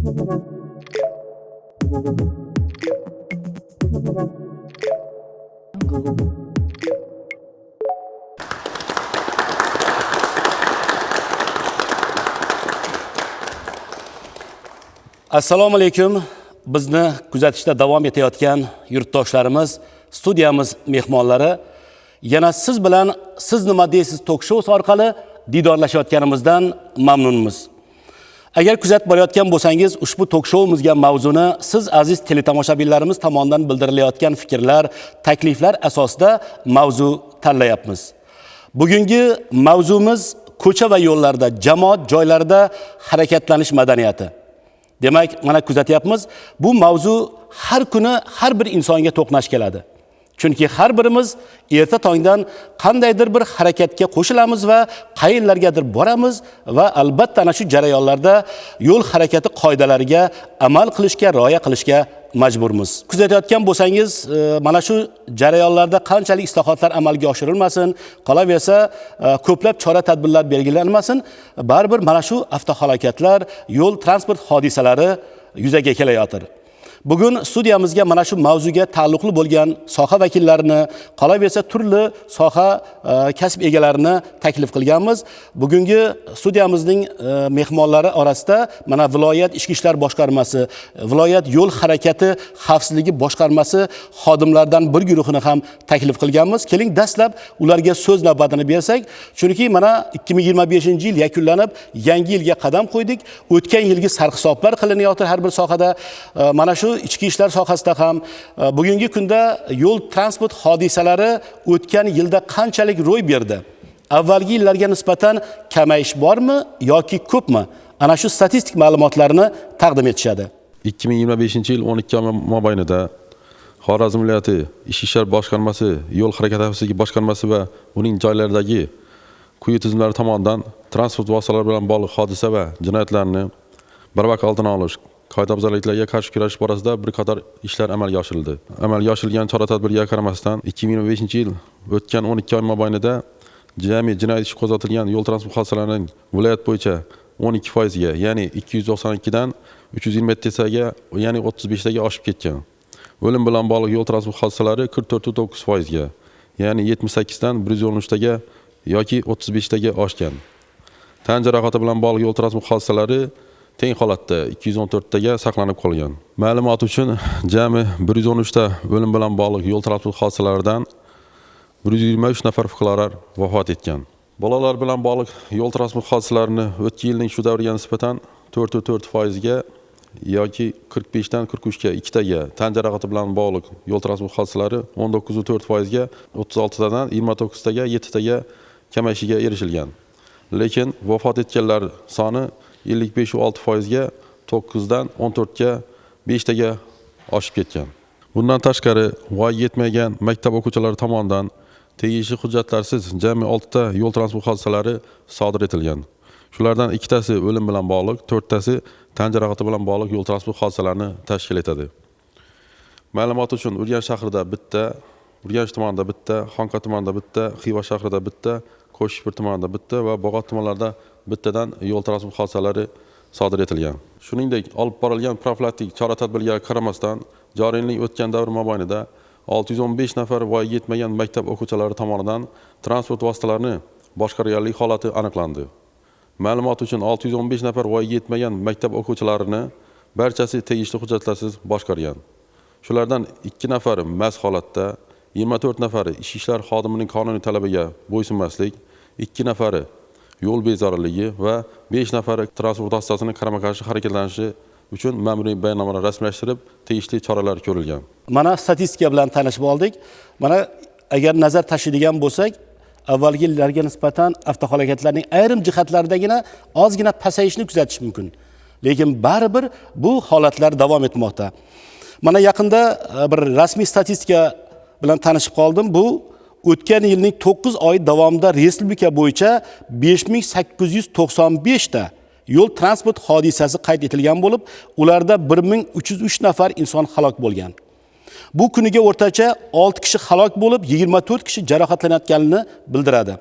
Assalomu alaykum. Bizni kuzatishda davom etayotgan yurtdoshlarimiz, studiyamiz mehmonlari, yana siz bilan "Siz nima deysiz" tok shousi orqali diydorlashayotganimizdan mamnunmiz. Agar kuzatib borayotgan bo'lsangiz, ushbu tok shoumizga mavzuni siz aziz teletomoshabinlarimiz tomonidan bildirilayotgan fikrlar, takliflar asosida mavzu tanlayapmiz. Bugungi mavzumiz ko'cha va yo'llarda, jamoat joylarida harakatlanish madaniyati. Demak, mana kuzatyapmiz, bu mavzu har kuni har bir insonga to'qnash keladi. Chunki har birimiz erta tongdan qandaydir bir harakatga qo'shilamiz va qayerlargadir boramiz va albatta ana shu jarayonlarda yo'l harakati qoidalariga amal qilishga, rioya qilishga majburmiz. Kuzatayotgan bo'lsangiz, mana shu jarayonlarda qanchalik islohotlar amalga oshirilmasin, qolaversa ko'plab chora-tadbirlar belgilanmasin, baribir mana shu avtohalokatlar, yo'l transport hodisalari yuzaga kelayotir. Bugun studiyamizga mana shu mavzuga taalluqli bo'lgan soha vakillarini, qolaversa turli soha kasb egalarini taklif qilganmiz. Bugungi studiyamizning mehmonlari orasida mana viloyat ichki ishlar boshqarmasi, viloyat yo'l harakati xavfsizligi boshqarmasi xodimlaridan bir guruhini ham taklif qilganmiz. Keling, dastlab ularga so'z navbatini bersak, chunki mana 2025-yil yakunlanib, yangi yilga qadam qo'ydik. O'tgan yilgi sarhisoblar qilinayotir har bir sohada. Mana shu ichki ishlar sohasida ham bugungi kunda yo'l transport hodisalari o'tgan yilda qanchalik ro'y berdi? Avvalgi yillarga nisbatan kamayish bormi yoki ko'pmi? Ana shu statistik ma'lumotlarni taqdim etishadi. 2025 yil 12 oy mobaynida Xorazm viloyati Ichki ishlar boshqarmasi, yo'l harakati xavfsizligi boshqarmasi va uning joylaridagi quyi tizimlari tomonidan transport vositalari bilan bog'liq hodisa va jinoyatlarni barvaqt oldini olish, qoidabuzarliklarga qarshi kurashish borasida bir qator ishlar amalga oshirildi. Amalga oshirilgan chora-tadbirga qaramasdan 2025 yil o'tgan 12 oy mobaynida jami jinoyat ishi qo'zg'atilgan yo'l transport hodisalarining viloyat bo'yicha 12 foizga, ya'ni 292 dan 327 taga, ya'ni 35 taga oshib ketgan. O'lim bilan bog'liq yo'l transport hodisalari 44,9 foizga, ya'ni 78 dan 113 taga yoki 35 taga oshgan. Tan jarohati bilan bog'liq yo'l transport hodisalari teng holatda 214 taga saqlanib qolgan. Ma'lumot uchun, jami 113 ta o'lim bilan bog'liq yo'l transport hodisalaridan 123 nafar fuqarolar vafot etgan. Bolalar bilan bog'liq yo'l transport hodisalarini o'tgan yilning shu davriga nisbatan 4,4 foizga yoki 45 dan 43 ga ikkitaga, tan jarohati bilan bog'liq yo'l transport hodisalari 19,4 foizga 36 tadan 29 taga, 7 taga kamayishiga erishilgan. Lekin vafot etganlar soni 55,6 foizga 9 dan 14 ga, 5 taga oshib ketgan. Bundan tashqari, voyaga yetmagan maktab o'quvchilari tomonidan tegishli hujjatlarsiz jami 6 ta yo'l transport hodisalari sodir etilgan. Shulardan ikkitasi o'lim bilan bog'liq, to'rttasi tan jarohati bilan bog'liq yo'l transport hodisalarini tashkil etadi. Ma'lumot uchun, Urganch shahrida bitta, Urganch tumanida bitta, Xonqa tumanida bitta, Xiva shahrida bitta, Qo'shpir tumanida bitta va Bog'ot tumanlarida bittadan yo'l transport hodisalari sodir etilgan. Shuningdek, olib borilgan profilaktik chora-tadbirlarga qaramasdan, joriy yilning o'tgan davr mobaynida 615 nafar voyaga yetmagan maktab o'quvchilari tomonidan transport vositalarini boshqarganlik holati aniqlandi. Ma'lumot uchun, 615 nafar voyaga yetmagan maktab o'quvchilarini barchasi tegishli hujjatlarsiz boshqargan. Shulardan 2 nafari mast holatda, 24 nafari ichki ishlar xodimining qonuniy talabiga bo'ysunmaslik, 2 nafari yo'l bezoriligi va 5 nafari transport vositasini qarama-qarshi harakatlanishi uchun ma'muriy bayonnomalar rasmiylashtirib, tegishli choralar ko'rilgan. Mana statistika bilan tanishib oldik. Mana agar nazar tashlaydigan bo'lsak, avvalgi yillarga nisbatan avtohalokatlarning ayrim jihatlaridagina ozgina pasayishni kuzatish mumkin. Lekin baribir bu holatlar davom etmoqda. Mana yaqinda bir rasmiy statistika bilan tanishib qoldim. Bu o'tgan yilning 9 oyi davomida respublika bo'yicha 5895 ta yo'l transport hodisasi qayd etilgan bo'lib, ularda 1303 nafar inson halok bo'lgan. Bu kuniga o'rtacha 6 kishi halok bo'lib, 24 kishi jarohatlanayotganini bildiradi.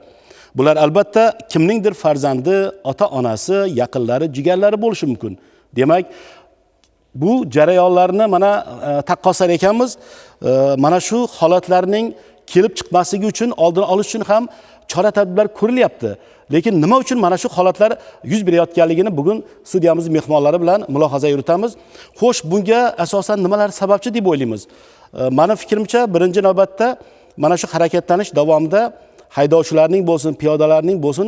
Bular albatta kimningdir farzandi, ota-onasi, yaqinlari, jigarlari bo'lishi mumkin. Demak, Bu jarayonlarni mana taqqoslar ekanmiz, mana shu holatlarning kelib chiqmasligi uchun, oldini olish uchun ham chora tadbirlar ko'rilyapti. Lekin nima uchun mana shu holatlar yuz berayotganligini bugun studiyamiz mehmonlari bilan mulohaza yuritamiz. Xo'sh, bunga asosan nimalar sababchi deb o'ylaymiz? Mani fikrimcha, birinchi navbatda mana shu harakatlanish davomida haydovchilarning bo'lsin, piyodalarning bo'lsin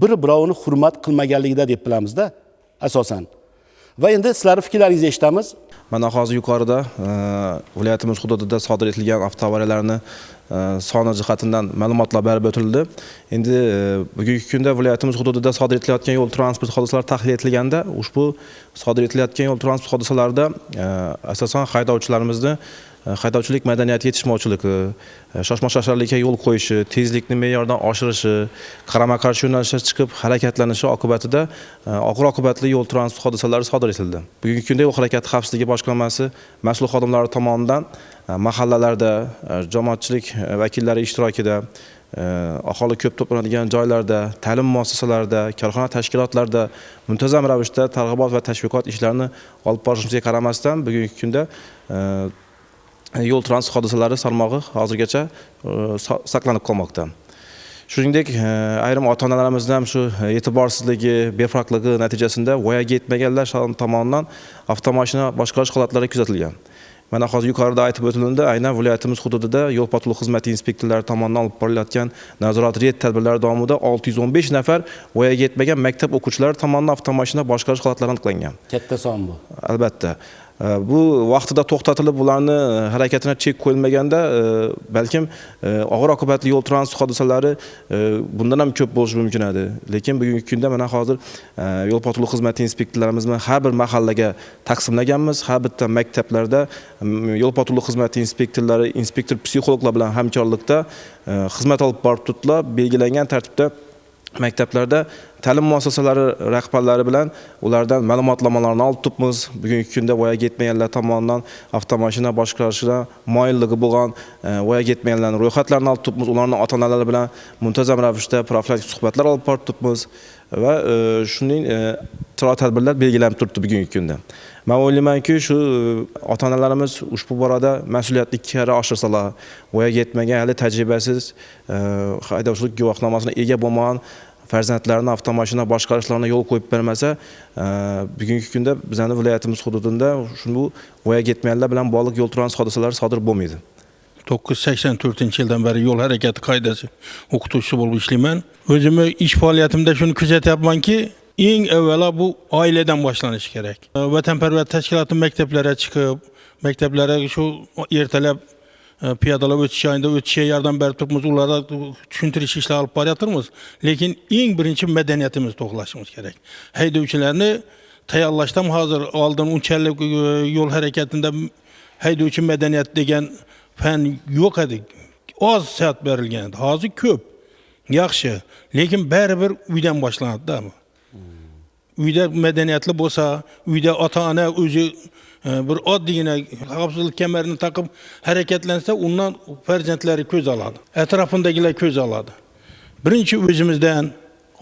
bir birovini hurmat qilmaganligida deb bilamizda asosan. Va endi sizlarning fikrlaringizni eshitamiz. Mana hozir yuqorida viloyatimiz hududida sodir etilgan avtoavariyalarni soni jihatidan ma'lumotlar berib o'tildi. Endi bugungi kunda viloyatimiz hududida sodir etilayotgan yo'l transport hodisalari tahlil etilganda, ushbu sodir etilayotgan yo'l transport hodisalarida asosan haydovchilarimizni haydovchilik madaniyati yetishmovchiligi, shoshma-shosharlikka yo'l qo'yishi, tezlikni me'yordan oshirishi, qarama-qarshi yo'nalishga chiqib harakatlanishi oqibatida og'ir oqibatli yo'l transport hodisalari sodir etildi. Bugungi kunda yo'l harakati xavfsizligi boshqarmasi mas'ul xodimlari tomonidan mahallalarda, jamoatchilik vakillari ishtirokida, aholi ko'p to'planadigan joylarda, ta'lim muassasalarida, korxona tashkilotlarida muntazam ravishda targ'ibot va tashviqot ishlarini olib borishimizga qaramasdan, bugungi kunda yo'l transport hodisalari salmog'i hozirgacha saqlanib qolmoqda. Shuningdek, ayrim ota-onalarimizni ham shu e'tiborsizligi, befarqligi natijasida voyaga yetmaganlar tomonidan avtomashina boshqarish holatlari kuzatilgan. Mana hozir yuqorida aytib o'tilindi, aynan viloyatimiz hududida yo'l patrul xizmati inspektorlari tomonidan olib borilayotgan nazorat reyd tadbirlari davomida 615 nafar voyaga yetmagan maktab o'quvchilari tomonidan avtomashina boshqarish holatlari aniqlangan. Katta son bu. Albatta. Bu vaqtida to'xtatilib, ularni harakatine chek qo'yilmaganda, balkim og'ir oqibatli yo'l transport hodisalari bundan ham ko'p bo'lishi mumkin edi. Lekin bugungi kunda mana hozir yo'l patrul xizmati inspektorlarimizni har bir mahallaga taqsimlaganmiz. Har bitta maktablarda yo'l patrul xizmati inspektorlari inspektor psixologlar bilan hamkorlikda xizmat olib borib turdilar. Belgilangan tartibda maktablarda ta'lim muassasalari rahbarlari bilan ulardan ma'lumotnomalarni olib turibmiz. Bugungi kunda voyaga yetmaganlar tomonidan avtomashina boshqarishida moyilligi bo'lgan voyaga yetmaganlarning ro'yxatlarini olib turibmiz. Ularning ota-onalari bilan muntazam ravishda profilaktik suhbatlar olib borib turibmiz va shuning chora tadbirlar belgilanib turibdi bugungi kunda. Men o'ylaymanki, shu ota-onalarimiz ushbu borada mas'uliyatni ikki karra oshirsalar, voyaga yetmagan, hali tajribasiz, haydovchilik guvohnomasina ega bo'lmagan farzandlarini avtomashina boshqarishlarini yo'l qo'yib bermasa, bugungi kunda bizning viloyatimiz hududida shu voyaga yetmaganlar bilan bog'liq yo'l transport hodisalari sodir bo'lmaydi. 1984-yildan beri yo'l harakati qoidasi o'qituvchisi bo'lib ishlayman. O'zimni ish faoliyatimda shuni kuzatyapmanki, eng avvalo bu oiladan boshlanishi kerak. Vatanparvar tashkiloti maktablarga chiqib, maktablarga shu ertalab piyodalar o'tish joyida o'tishga yordam berib turibmiz, ularga tushuntirish ishlari olib boryapmiz. Lekin eng birinchi madaniyatimizni to'g'rilashimiz kerak. Haydovchilarni tayyorlashdan hozir oldin unchalik yo'l harakatida haydovchi madaniyat degan fan yo'q edi. Oz soat berilgan edi. Hozir ko'p. Yaxshi. Lekin baribir uydan boshlanadi-da bu. Uyda madaniyatli bo'lsa, uyda ota-ona o'zi bir oddiygina xavfsizlik kamarini taqib harakatlansa, undan farzandlari ko'z oladi. Atrofindagilar ko'z oladi. Birinchi o'zimizdan,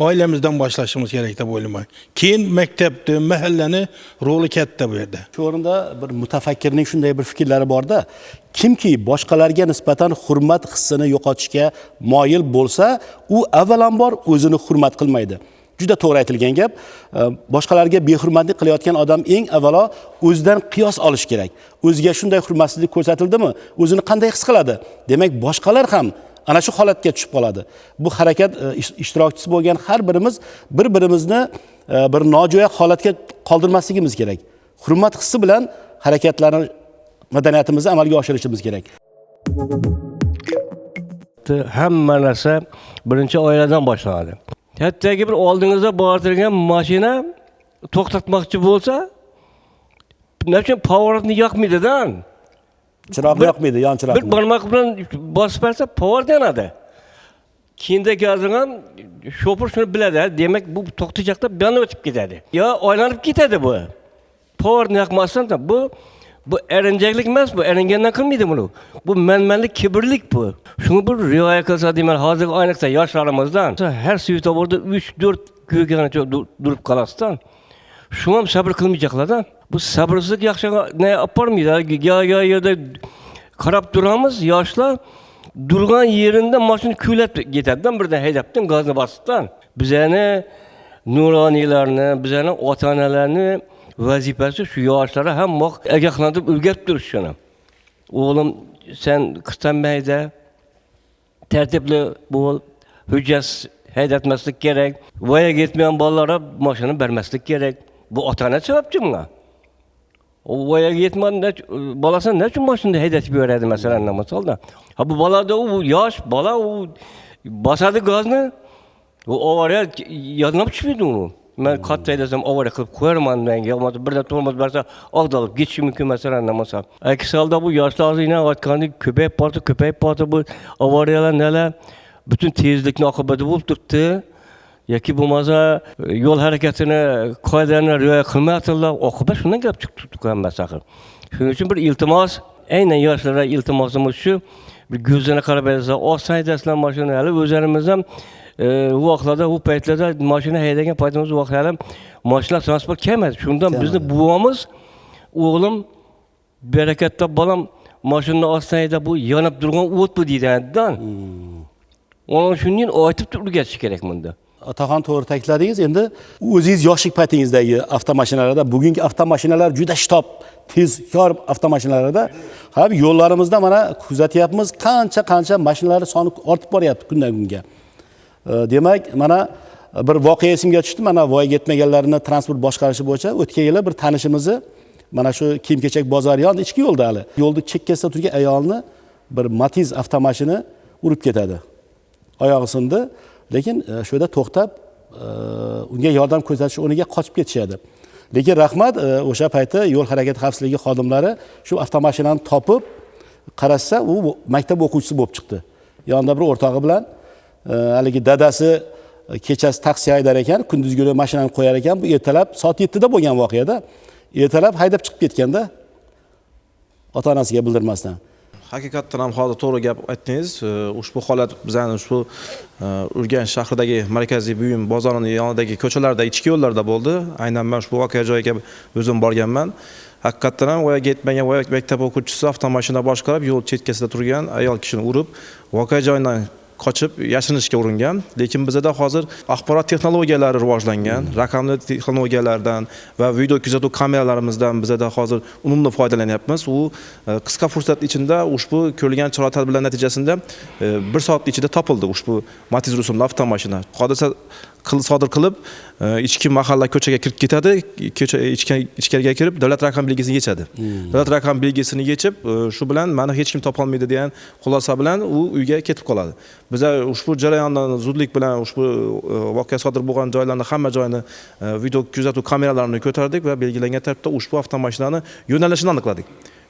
oilamizdan boshlashimiz kerak deb o'ylayman. Keyin maktabni, mahallani roli katta bu yerda. Shu o'rinda bir mutafakkirning shunday bir fikrlari borda, kimki boshqalarga nisbatan hurmat hissini yo'qotishga moyil bo'lsa, u avvalambor o'zini hurmat qilmaydi. Juda to'g'ri aytilgan gap. Boshqalarga behurmatlik qilayotgan odam eng avvalo o'zidan qiyos olish kerak. O'ziga shunday hurmatsizlik ko'rsatildimi, o'zini qanday his qiladi? Demak, boshqalar ham ana shu holatga tushib qoladi. Bu harakat ishtirokchisi bo'lgan har birimiz bir-birimizni bir nojo'ya holatga qoldirmasligimiz kerak. Hurmat hissi bilan harakatlarni, madaniyatimizni amalga oshirishimiz kerak. Hamma narsa birinchi oiladan boshlanadi. Hattoki bir oldingizda bortirgan mashina to'xtatmoqchi bo'lsa, nima uchun поворот ni yoqmaydi-da? Chiroq yoqmaydi, yon chiroqni. Bir barmoq bilan bosib bersa, поворот yonadi. Keyinda keladigan shofir shuni biladi, demak bu to'xtajakda bu yoqdan o'tib ketadi. Yo aylanib ketadi bu. Поворот ni yoqmasdan da bu erinchaklik emas, bu eringandan qilmaydi buni. Bu manmanlik, kibrlik bu. Shuni bir rioya qilsa deyman, hozirgi ayniqsa yoshlarimizdan har svetoforda 3-4 ko'rgan durib qolasizdan. Shu ham sabr qilmayacaklar-da. Bu sabrsizlik yaxshi ne olib. Ya yerda qarab turamiz, yoshlar turgan yerida mashina kuylab ketadidan, birdan haydabdan gazni bosibdan. Bizani nuroniylarni, bizani ota onalarni vazifasi shu yoshlarga hamma ogohlantirib o'rgatib turish shuni. O'g'lim, sen qistanma hayda, tartibli bo'l, hujjatsiz haydatmaslik kerak. Voyaga yetmagan bolalarga mashina bermaslik kerak. Bu ota ona sababchi bunga. U voyaga yetmagan bolasini nechun mashinada haydatib yuboradi masalan, misolda. Ha, bu bolada u yosh bola, u bosadi gazni, u avariya yoddan tushmaydi uni. Man qattiq haydasam avariya qilib qo'yarman menga, yo bo'lmasa birdan tormoz bersa ag'dalib ketishi mumkin masalan, misol. Aks holda bu yoshlar ozgina aytgandek ko'payib bordi, ko'payib bordi bu avariyalar nelar, butun tezlikni oqibati bo'lib turibdi. Yoki bo'lmasa yo'l harakatini qoidalarini rioya qilmayaptilar, oqibat shundan kelib chiqib turibdi hammasi axir. Shuning uchun bir iltimos, aynan yoshlarga iltimosimiz shu, bir ko'zini qarab haydasa, oson haydasizlar mashina. Hali o'zlarimiz ham u vaqtlarda, u paytlarda mashina haydagan paytimiz u vaqt hali mashina transport kelmadi. Shundan bizni buvamiz, o'g'lim, barakat top bolam, mashinani ostin hayda, bu yonib turgan o't bu deydi. Ona shundan aytib turib o'rgatish kerak bunda. Otaxon, to'g'ri ta'kidladingiz. Endi o'zingiz yoshlik paytingizdagi avtomashinalarda, bugungi avtomashinalar juda shitob, tezkor avtomashinalarda ham yo'llarimizda mana kuzatyapmiz, qancha qancha mashinalar soni ortib boryapti kundan kunga. Demak, mana bir voqea esimga tushdi. Mana voyaga yetmaganlarni transport boshqarishi bo'yicha o'tgan yili bir tanishimizni mana shu kiyim-kechak bozori yonida ichki yo'lda hali yo'lni chekkasida turgan ayolni bir Matiz avtomashina urib ketadi. Oyog'i sindi, lekin shu yerda to'xtab, unga yordam ko'rsatish o'rniga qochib ketishadi. Lekin rahmat, o'sha payti yo'l harakati xavfsizligi xodimlari shu avtomashinani topib qarasa, u maktab o'quvchisi bo'lib chiqdi. Yonida bir o'rtog'i bilan, haligi dadasi kechasi taksi haydar ekan, kunduzgi kuni mashinani qo'yar ekan. Bu ertalab soat 7 da bo'lgan voqeada. Ertalab haydab chiqib ketganda ota onasiga bildirmasdan. Haqiqatdan ham hozir to'g'ri gap aytdingiz. Ushbu holat bizani ushbu Urganch shahridagi markaziy buyum bozorining yonidagi ko'chalarda, ichki yo'llarda bo'ldi. Aynan men ushbu voqea joyiga o'zim borganman. Haqiqatdan ham voyaga yetmagan voya maktab o'quvchisi avtomashina boshqarib, yo'l chekkasida turgan ayol kishini urib, voqea joyidan qochib yashirinishga uringan. Lekin bizada hozir axborot texnologiyalari rivojlangan, raqamli texnologiyalardan va video kuzatuv kameralarimizdan bizada hozir unumli foydalanyapmiz. U qisqa fursat ichida ushbu ko'rilgan chora tadbirlar natijasida 1 soat ichida topildi ushbu Matiz rusumli avtomashina. Hodisa sodir qilib, ichki mahalla ko'chaga kirib ketadi, ko'cha ichkariga kirib davlat raqam belgisini yechadi. Davlat raqam belgisini yechib, shu bilan meni hech kim topa olmaydi degan xulosa bilan u uyga ketib qoladi. Biz ushbu jarayondan zudlik bilan ushbu voqea sodir bo'lgan joylarni hamma joyini video kuzatuv kameralarini ko'tardik va belgilangan tartibda ushbu avtomashinani yo'nalishini aniqladik.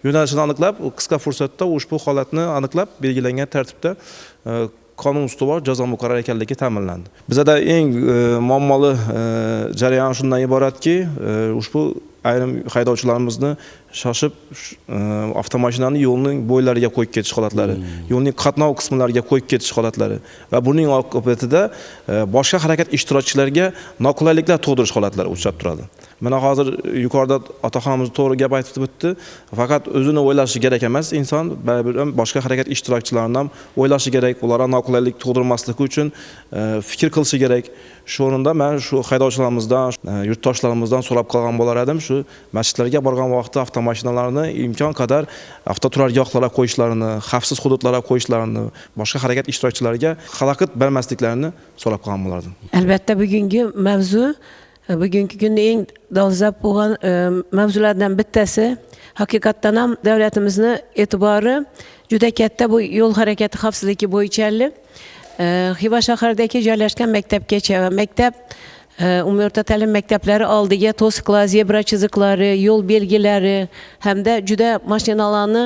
Yo'nalishini aniqlab, qisqa fursatda ushbu holatni aniqlab, belgilangan tartibda qonun ustuvor jazo muqarrar ekanligi ta'minlandi. Bizada eng muammoli jarayon shundan iboratki, ushbu ayrim haydovchilarimizni shoshib avtomashinani yo'lning bo'ylariga qo'yib ketish holatlari, yo'lning qatnov qismlariga qo'yib ketish holatlari va buning oqibatida boshqa harakat ishtirokchilariga noqulayliklar tug'dirish holatlari uchrab turadi. Mana hozir yuqorida otaxonimiz to'g'ri gap aytib o'tdi. Faqat o'zini o'ylashi kerak emas, inson baribir ham boshqa harakat ishtirokchilarini ham o'ylashi kerak, ularga noqulaylik tug'dirmaslik uchun fikr qilishi kerak. Shu o'rinda men shu haydovchilarimizdan, yurtdoshlarimizdan so'rab qolgan bo'lar edim, shu masjidlarga borgan vaqtda avtomashinalarni imkon qadar avtoturargohlarga qo'yishlarini, xavfsiz hududlarga qo'yishlarini, boshqa harakat ishtirokchilariga xalaqit bermasliklarini so'rab qolgan bo'lardim. Albatta, bugungi mavzu, bugungi kunda eng dolzarb bo'lgan mavzulardan bittasi. Haqiqatdan ham davlatimizni e'tibori juda katta bu yo'l harakati xavfsizligi bo'yicha. Xiva shahridagi joylashgan maktabgacha va maktab, umumiy o'rta ta'lim maktablari oldiga to'siqlar, zebra chiziqlari, yo'l belgilari hamda juda mashinalarni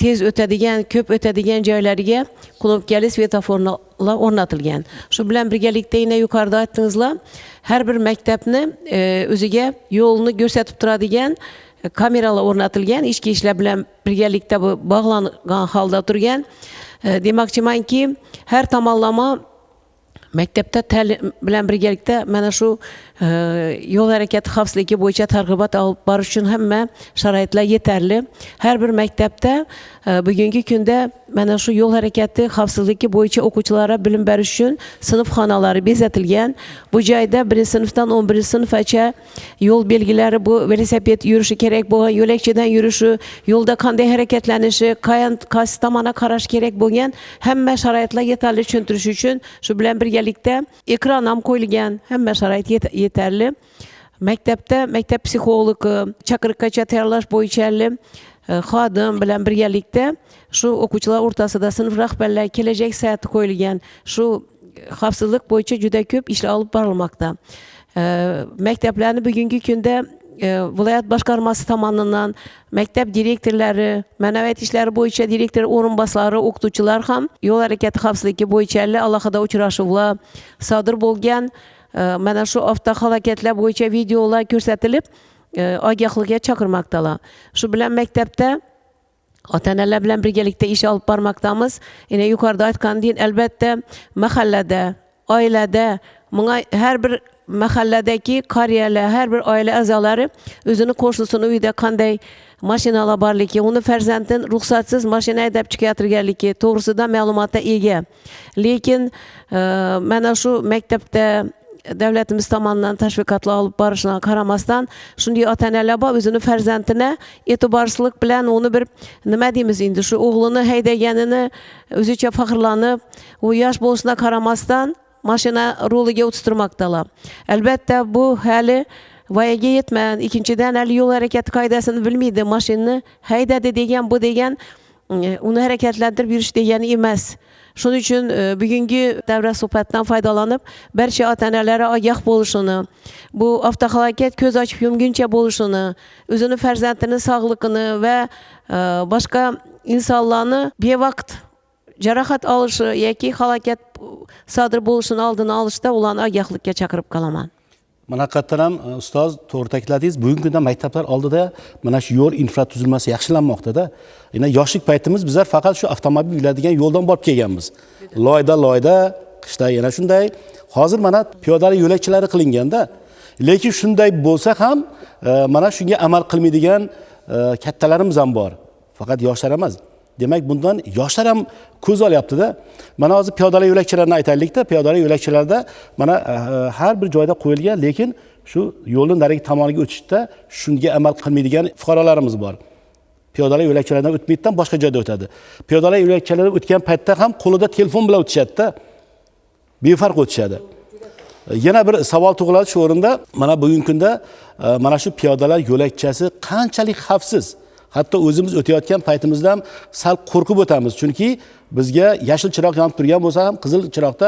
tez o'tadigan, ko'p o'tadigan joylariga knopkali svetoforlar o'rnatilgan. Shu bilan birgalikda yana yuqorida aytdingizlar, har bir maktabni o'ziga yo'lni ko'rsatib turadigan kameralar o'rnatilgan, ichki ishlar bilan birgalikda bu bog'langan holda turgan. Demoqchimanki, har tomonlama Maktabda ta'lim bilan birgalikda mana shu yo'l harakati xavfsizligi bo'yicha targ'ibot olib borish uchun hamma sharoitlar yetarli. Har bir maktabda bugungi kunda mana shu yo'l harakati xavfsizligi bo'yicha o'quvchilarga bilim berish uchun sinf xonalari bezatilgan. Bu joyda 1-sinfdan 11-sinfgacha yo'l belgilari, bu velosiped yurishi kerak bo'lgan yo'lakchadan yurishi, yo'lda qanday harakatlanishi, qaysi tomonga qarash kerak bo'lgan hamma sharoitlar yetarli tushuntirish uchun shu bilan birgalikda ekran ham qo'yilgan, hamma sharoit yetarli. Maktabda maktab psixologi, chaqiriqqa tayyorlash bo'yicha xodim bilan birgalikda shu o'quvchilar o'rtasida sinf rahbarlari kelajak soati qo'yilgan. Shu xavfsizlik bo'yicha juda ko'p ishlar olib borilmoqda. Maktablarni bugungi kunda viloyat boshqarmasi tomonidan maktab direktorlari, ma'naviyat ishlari bo'yicha direktor o'rinbosarlari, o'qituvchilar ham yo'l harakati xavfsizligi bo'yicha alohida uchrashuvlar sodir bo'lgan. Mana shu avtohalokatlar bo'yicha videolar ko'rsatilib, ogohlikka chaqirmoqdalar. Shu bilan maktabda ota-onalar bilan birgalikda ish olib bormoqdamiz. Yana yuqorida aytgandek, albatta mahallada, oilada, bunga har bir mahalladagi qariyalar, har bir oila a'zolari o'zini qo'shnisini uyida qanday mashinalar borligi, uni farzandini ruxsatsiz mashina haydab chiqayotganligi to'g'risida ma'lumotga ega. Lekin mana shu maktabda davlatimiz tomonidan tashviqotlar olib borishiga qaramasdan shunday ota-onalar bor, o'zini farzandini e'tiborsizlik bilan uni bir nima deymiz endi, shu o'g'lini haydaganini o'zicha faxrlanib, u yosh bo'lishiga qaramasdan mashina ruliga o'tirtirmoqdalar. Albatta bu hali voyaga yetmagan, ikkinchidan hali yo'l harakati qoidasini bilmaydi, mashinani haydadi degan bu degan uni harakatlantirib yurish degani emas. Shuning uchun bugungi davra suhbatdan foydalanib barcha ota-onalarga ogoh bo'lishini, bu avtohalokat ko'z ochib yumguncha bo'lishini, o'zini farzandini sog'lig'ini va boshqa insonlarni bevaqt jarohat olishi yoki halokat sodir bo'lishini oldini olishda ularni ogohlikka chaqirib qolaman. Mana haqiqatdan ham ustoz to'g'ri ta'kidladingiz, bugungi kunda maktablar oldida mana shu yo'l infratuzilmasi yaxshilanmoqda-da. Endi yoshlik paytimiz bizlar faqat shu avtomobil yuradigan yo'ldan borib kelganmiz. Loyda, qishda yana shunday. Hozir mana piyodalar yo'lakchalari qilinganda, lekin shunday bo'lsa ham mana shunga amal qilmaydigan kattalarimiz ham bor. Faqat yoshlar emas. Demak, bundan yoshlar ham ko'z olyapti-da. Mana hozir piyodalar yo'lakchalarini aytaylik-da, piyodalar yo'lakchalarida mana har bir joyda qo'yilgan, lekin shu yo'lning narigi tomoniga o'tishda shunga amal qilmaydigan fuqarolarimiz bor. Piyodalar yo'lakchalaridan o'tmaydidan boshqa joyda o'tadi. Piyodalar yo'lakchalaridan o'tgan paytda ham qo'lida telefon bilan o'tishadi-da. Befarq o'tishadi. Yana bir savol tug'iladi shu o'rinda. Mana bugungi kunda mana shu piyodalar yo'lakchasi qanchalik xavfsiz? Hatto o'zimiz o'tayotgan paytimizda ham sal qo'rqib o'tamiz, chunki bizga yashil chiroq yonib turgan bo'lsa ham qizil chiroqda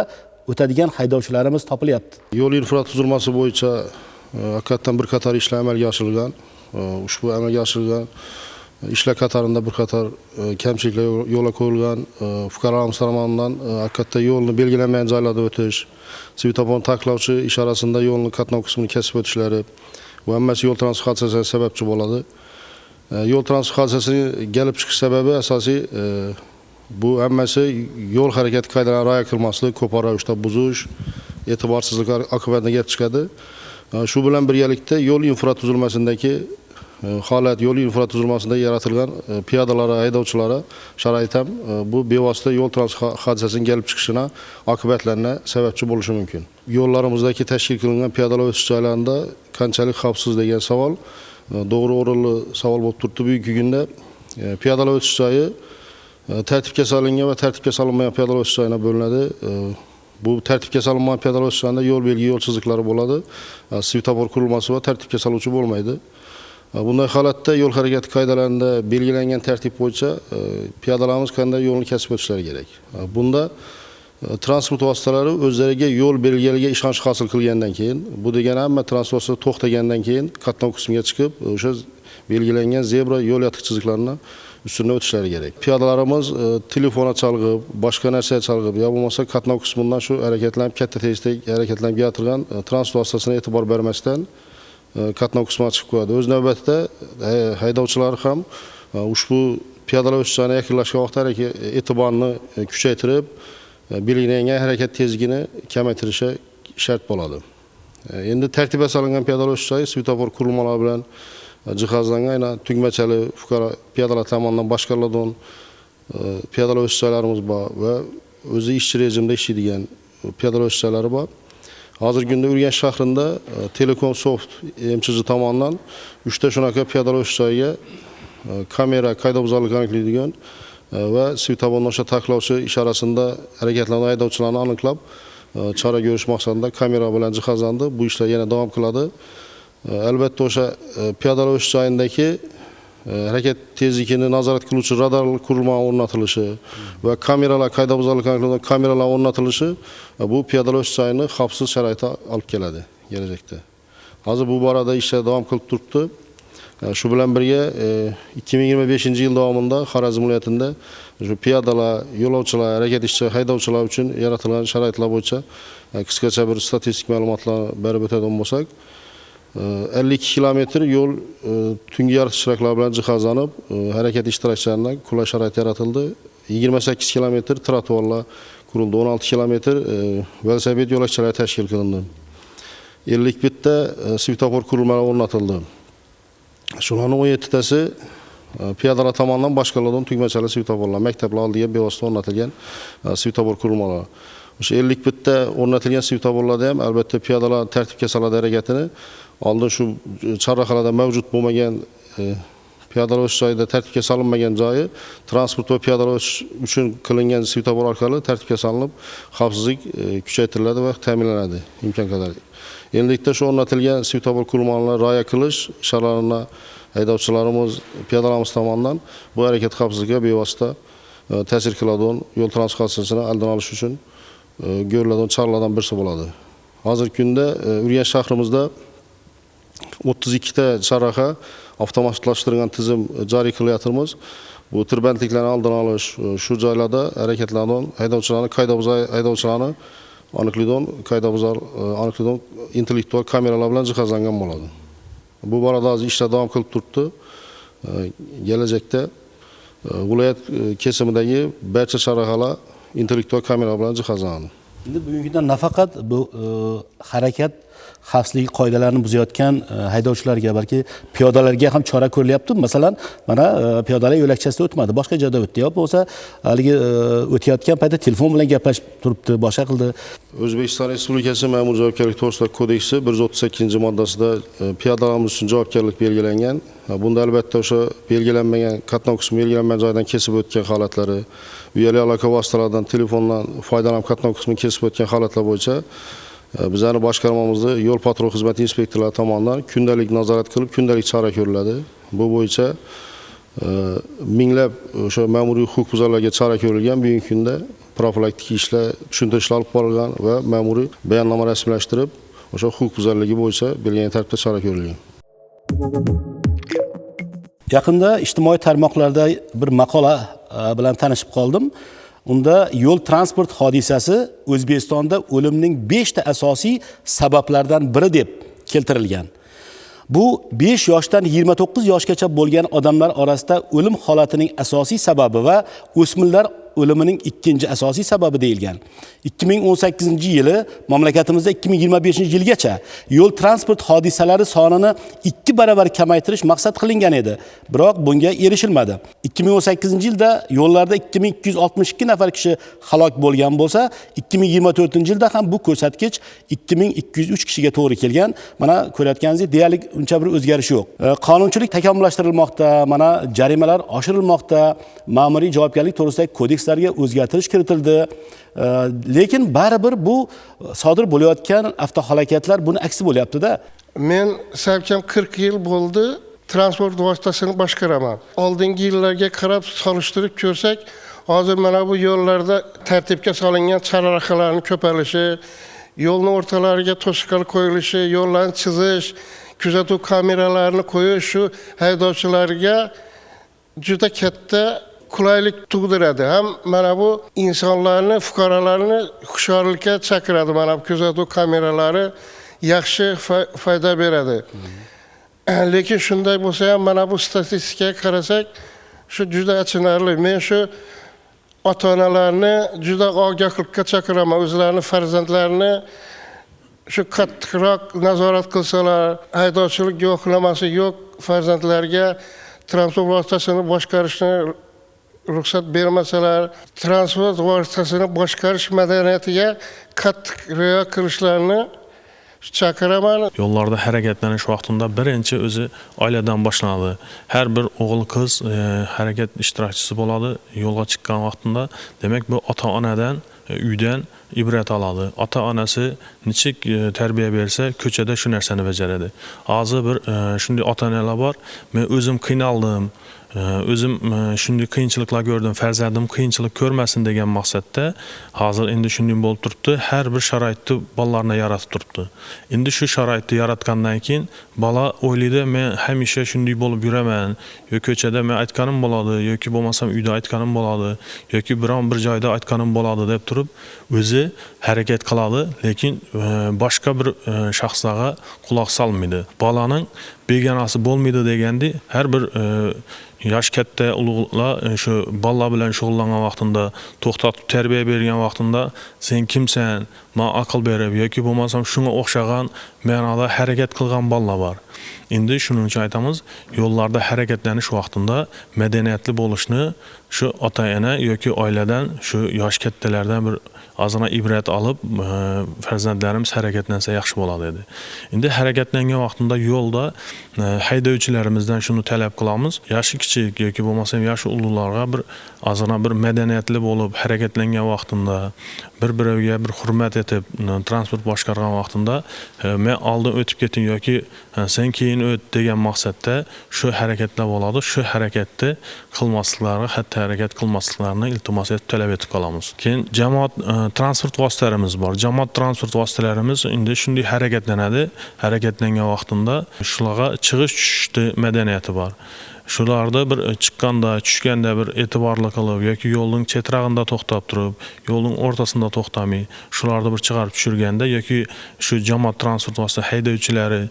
o'tadigan haydovchilarimiz topilyapti. Yo'l infratuzilmasi bo'yicha haqiqatan bir qator ishlar amalga oshirilgan. Ushbu amalga oshirilgan ishlar qatorida bir qator kamchiliklar yo'lga qo'yilgan. Fuqarolarimiz tomonidan haqiqatda yo'lni belgilanmagan joylarda o'tish, svetofor taqiqlovchi ishorasida yo'lni qatnov qismini kesib o'tishlari, bu hammasi yo'l transport hodisasiga sababchi bo'ladi. Yo'l transport hodisasining kelib chiqish sababi asosiy bu hammasi yo'l harakati qoidalarini rioya qilmaslik, ko'p ravishda buzish, e'tiborsizlik oqibatida kelib chiqadi. Shu bilan birgalikda yo'l infratuzilmasidagi holat, yo'l infratuzilmasida yaratilgan piyodalar, haydovchilar sharoit ham bu bevosita yo'l transport hodisasining kelib chiqishina oqibatlarına sababchi bo'lishi mumkin. Yo'llarimizdagi tashkil qilingan piyodalar o'tish joylarida qanchalik xavfsiz degan savol to'g'ri o'rinli savol bo'lib turibdi. Bugungi kunda piyodalar o'tish joyi tartibga solingan va tartibga solinmagan piyodalar o'tish joyina bo'linadi. Bu tartibga solinmagan piyodalar o'tish joyida yo'l belgi, yo'l chiziqlari bo'ladi. Svetofor qurilmasi va tartibga soluvchi bo'lmaydi. Bunday holatda yo'l harakati qoidalarida belgilangan tartib bo'yicha piyodalarimiz qanday yo'lni kesib o'tishlari kerak. Bunda transport vositalari o'zlariga yo'l belgilariga ishonch hosil qilgandan keyin, bu degani hamma transport vositalari to'xtagandan keyin qatnov qismiga chiqib, o'sha belgilangan zebra yo'l yotiq chiziqlarini ustidan o'tishlari kerak. Piyodalarimiz telefona chalg'ib, boshqa narsaga chalg'ib, yo bo'lmasa qatnov qismidan shu harakatlanib, katta tezlikda harakatlanib kelayotgan transport vositasina e'tibor bermasdan qatnov qismiga chiqib qo'yadi. O'z navbatida haydovchilar ham ushbu piyodalar o'tish joyiga yaqinlashgan vaqtda e'tiborni kuchaytirib, Belgilangan harakat tezligini kamaytirishi shart bo'ladi. Endi tartibga solingan piyodalar o'tish joyi svetofor qurilmalari bilan jihozlangan, aynan tugmachali fuqaro piyodalar tomonidan boshqariladigan piyodalar o'tish joylarimiz bor va o'zi ishchi rejimda ishlaydigan piyodalar o'tish joylari bor. Hozirgi kunda Urganch shahrida Telekom Soft MCG tomonidan 3 ta shunaqa piyodalar o'tish joyiga kamera qoidabuzarlik aniqlaydigan va svetoforni o'sha taqiqlovchi ishorasida harakatlangan haydovchilarni aniqlab chora ko'rish maqsadida kamera bilan jihozlandi. Bu ishlar yana davom qiladi. Albatta o'sha piyodalar o'tish joyidagi harakat tezligini nazorat qiluvchi radar qurilma o'rnatilishi va kameralar qoidabuzarlik aniqlaydigan kameralar o'rnatilishi bu piyodalar o'tish joyini xavfsiz sharoitga olib keladi kelajakda. Hozir bu borada ishlar davom qilib turibdi. Shu bilan birga 2025-yil davomida Xorazm viloyatida shu piyodalar, yo'lovchilar, harakat ishchi, haydovchilar uchun yaratilgan sharoitlar bo'yicha qisqacha bir statistik ma'lumotlar berib o'tadigan bo'lsak, 52 kilometr yo'l tungi yoritish chiroqlari bilan jihozlanib, harakat ishtirokchilariga qulay sharoit yaratildi. 28 kilometr trotuarlar qurildi, 16 kilometr velosiped yo'lakchalari tashkil qilindi. 51 ta svetofor qurilmalari o'rnatildi. Shularning 17 tasi piyodalar tomonidan boshqariladigan tugmachali svetoforlar, maktablar oldiga bevosita o'rnatilgan svetofor qurilmalari. O'sha 51 ta o'rnatilgan svetoforlarda ham albatta piyodalar tartibga soladi harakatini. Oldin shu chorrahalarda mavjud bo'lmagan piyodalar o'tish joyida tartibga solinmagan joyi transport va piyodalar o'tish uchun qilingan svetofor orqali tartibga solinib, xavfsizlik kuchaytiriladi va ta'minlanadi imkon qadar. Endilikda shu o'rnatilgan svetofor qurilmalarini rioya qilish ishoralarini haydovchilarimiz, piyodalarimiz tomonidan bu harakat xavfsizligiga bevosita ta'sir qiladigan yo'l transport hodisasini oldini olish uchun ko'riladigan choralardan birisi bo'ladi. Hozirgi kunda Urganch shahrimizda 32 ta chorraha avtomatlashtirilgan tizim joriy qilyapmiz. Bu tirbandliklarni oldini olish, shu joylarda harakatlanadigan haydovchilarni, qoidabuzar haydovchilarni aniqlaydigan, qoidabuzar aniqlaydigan intellektual kameralar bilan jihozlangan bo'ladi. Bu borada hozir ishlar davom qilib turibdi. Kelajakda viloyat kesimidagi barcha chorrahalar intellektual kamera bilan jihozlanadi. Endi bugungi kunda nafaqat bu harakat xavfsizligi qoidalarini buzayotgan haydovchilarga, balki piyodalarga ham chora ko'rilyapti. Masalan, mana piyodalar yo'lakchasida o'tmadi, boshqa joyda o'tdi. Yo bo'lsa, haligi o'tayotgan paytda telefon bilan gaplashib turibdi, boshqa qildi. O'zbekiston Respublikasi Ma'muriy javobgarlik to'g'risidagi kodeksi 138-moddasida piyodalarimiz uchun javobgarlik belgilangan. Bunda albatta o'sha belgilanmagan qatnov qismi belgilanmagan joydan kesib o'tgan holatlari, uyali aloqa vositalaridan, telefondan foydalanib qatnov qismini kesib o'tgan holatlar bo'yicha bizlarni boshqarmamizda yo'l patrul xizmati inspektorlari tomonidan kundalik nazorat qilib, kundalik chora ko'riladi. Bu bo'yicha minglab o'sha ma'muriy huquqbuzarlarga chora ko'rilgan. Bugungi kunda profilaktik ishlar, tushuntirishlar olib borilgan va ma'muriy bayonnoma rasmiylashtirib, o'sha huquqbuzarligi bo'yicha belgilangan tartibda chora ko'rilgan. Yaqinda ijtimoiy tarmoqlarda bir maqola bilan tanishib qoldim. Unda yo'l transport hodisasi O'zbekistonda o'limning 5 ta asosiy sabablaridan biri deb keltirilgan. Bu 5 yoshdan 29 yoshgacha bo'lgan odamlar orasida o'lim holatining asosiy sababi va o'smirlar o'limining ikkinchi asosiy sababi deyilgan. 2018-yili mamlakatimizda 2025-yilgacha yo'l transport hodisalari sonini 2 barobar kamaytirish maqsad qilingan edi. Biroq bunga erishilmadi. 2018-yilda yo'llarda 2262 nafar kishi halok bo'lgan bo'lsa, 2024-yilda ham bu ko'rsatkich 2203 kishiga to'g'ri kelgan. Mana ko'rayotganingizdek, deyarli uncha bir o'zgarish yo'q. Qonunchilik takomillashtirilmoqda, mana jarimalar oshirilmoqda, ma'muriy javobgarlik to'g'risidagi kodekslarga o'zgartirish kiritildi. Lekin baribir bu sodir bo'layotgan avtohalokatlar buni aksi bo'lyapti-da. Men salkam 40 yil bo'ldi transport vositasini boshqaraman. Oldingi yillarga qarab solishtirib ko'rsak, hozir mana bu yo'llarda tartibga solingan chorrahalarning ko'paylishi, yo'lni o'rtalariga to'siqlar qo'yilishi, yo'llarni chizish, kuzatuv kameralarini qo'yish shu haydovchilarga juda katta qulaylik tug'diradi. Ham mana bu insonlarni, fuqarolarni hushyorlikka chaqiradi. Mana bu kuzatuv kameralari yaxshi foyda beradi. Lekin shunday bo'lsa ham mana bu statistikaga qarasak, shu juda achinarli. Men shu Ota-onalarni juda ogohlikka chaqiraman, o'zlarini farzandlarini shu qattiqroq nazorat qilsalar, haydovchilik guvohnomasi yo'q farzandlarga transport vositasini boshqarishni ruxsat bermasalar, transport vositasini boshqarish madaniyatiga qattiq rioya qilishlarini chaqiraman. Yollarda hərəkətleniş vaxtında birinci özü ailədən başlanadi. Hər bir oğul qız hərəkət iştirakçısı boladı yola çıxan vaxtında. Demək bu ata-anadan, uydan ibrət aladı. Ata-anası neçə tərbiyə versə, köçədə şu nərsəni becərədi. Azı bir şunday ata-analar var. Mən özüm qiynaldım, özüm şunday qiyinchiliklar gördüm, fərzəndim qiyinchilik görməsin degan maqsadda hozir endi shunday bo'lib turibdi. Har bir sharoitni bolalarına yaratib turibdi. Endi shu sharoitni yaratgandan keyin bola o'ylaydi, men hamisha shunday bo'lib yuraman, yo ko'chada men aytganim bo'ladi, yoki bo'lmasam uyda aytganim bo'ladi, yoki biron bir joyda aytganim bo'ladi deb turib o'zi harakat qiladi, lekin boshqa bir shaxslarga quloq solmaydi. Bolaning begonasi bo'lmaydi deganda har bir yosh katta ulug'lar shu bolalar bilan shug'ullangan vaqtida, to'xtatib tarbiya bergan vaqtida sen kimsan, men aql berib yoki bo'lmasam shunga o'xshagan ma'noda harakat qilgan bolalar bor. Endi shuning uchun aytamiz, yo'llarda harakatlanish vaqtida madaniyatli bo'lishni shu ota-ona yoki oiladan, shu yosh kattalardan bir ozgina ibrat olib, farzandlarimiz harakatlansa yaxshi bo'ladi edi. Endi harakatlangan vaqtida yo'lda haydovchilarimizdan shuni talab qilamiz, yoshi kichik yoki bo'lmasam yoshi ulug'larga bir ozgina bir madaniyatli bo'lib harakatlangan vaqtida, bir-biriga bir hurmat etib transport boshqargan vaqtida men oldin o'tib keting yoki sen keyin o't degan maqsadda shu harakatlar bo'ladi. Shu harakatni qilmasliklari, xatti harakat qilmasliklarini iltimos etib talab etib qolamiz. Keyin jamoat transport vositalarimiz bor. Jamoat transport vositalarimiz endi shunday harakatlanadi. Harakatlangan vaqtida shularga chiqish tushishni madaniyati bor. Shularda bir chiqqanda, tushganda bir e'tiborli qilib yoki yo'lning chetrog'ida to'xtab turib, yo'lning o'rtasida to'xtamay, shularni bir chiqarib tushirganda yoki shu jamoat transport vosita haydovchilari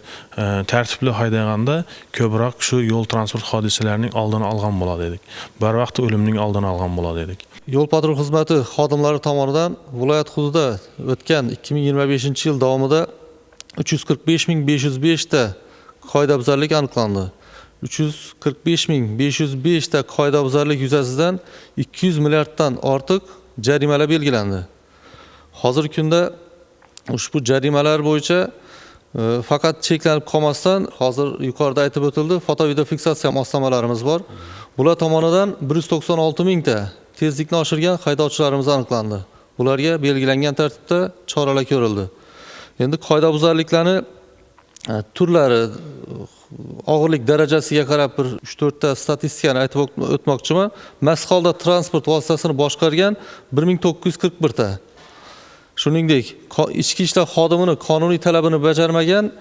tartibli haydaganda ko'proq shu yo'l transport hodisalarining oldini olgan bo'ladi edik. Barvaqt o'limning oldini olgan bo'ladi edik. Yo'l patrul xizmati xodimlari tomonidan viloyat hududida o'tgan 2025-yil davomida 345 505 ta qoidabuzarlik aniqlandi. 345 505 ta qoidabuzarlik yuzasidan 200 milliarddan ortiq jarimalar belgilandi. Hozirgi kunda ushbu jarimalar bo'yicha faqat cheklanib qolmasdan, hozir yuqorida aytib o'tildi, foto video fiksatsiya moslamalarimiz bor. Bular tomonidan 196 mingta tezlikni oshirgan haydovchilarimiz aniqlandi. Bularga belgilangan tartibda choralar ko'rildi. Endi qoidabuzarliklarni turlari, og'irlik darajasiga qarab bir 3-4 ta statistikani aytib o'tmoqchiman. Mast holda transport vositasini boshqargan 1941 ta. Shuningdek, ichki ishlar xodimini qonuniy talabini bajarmagan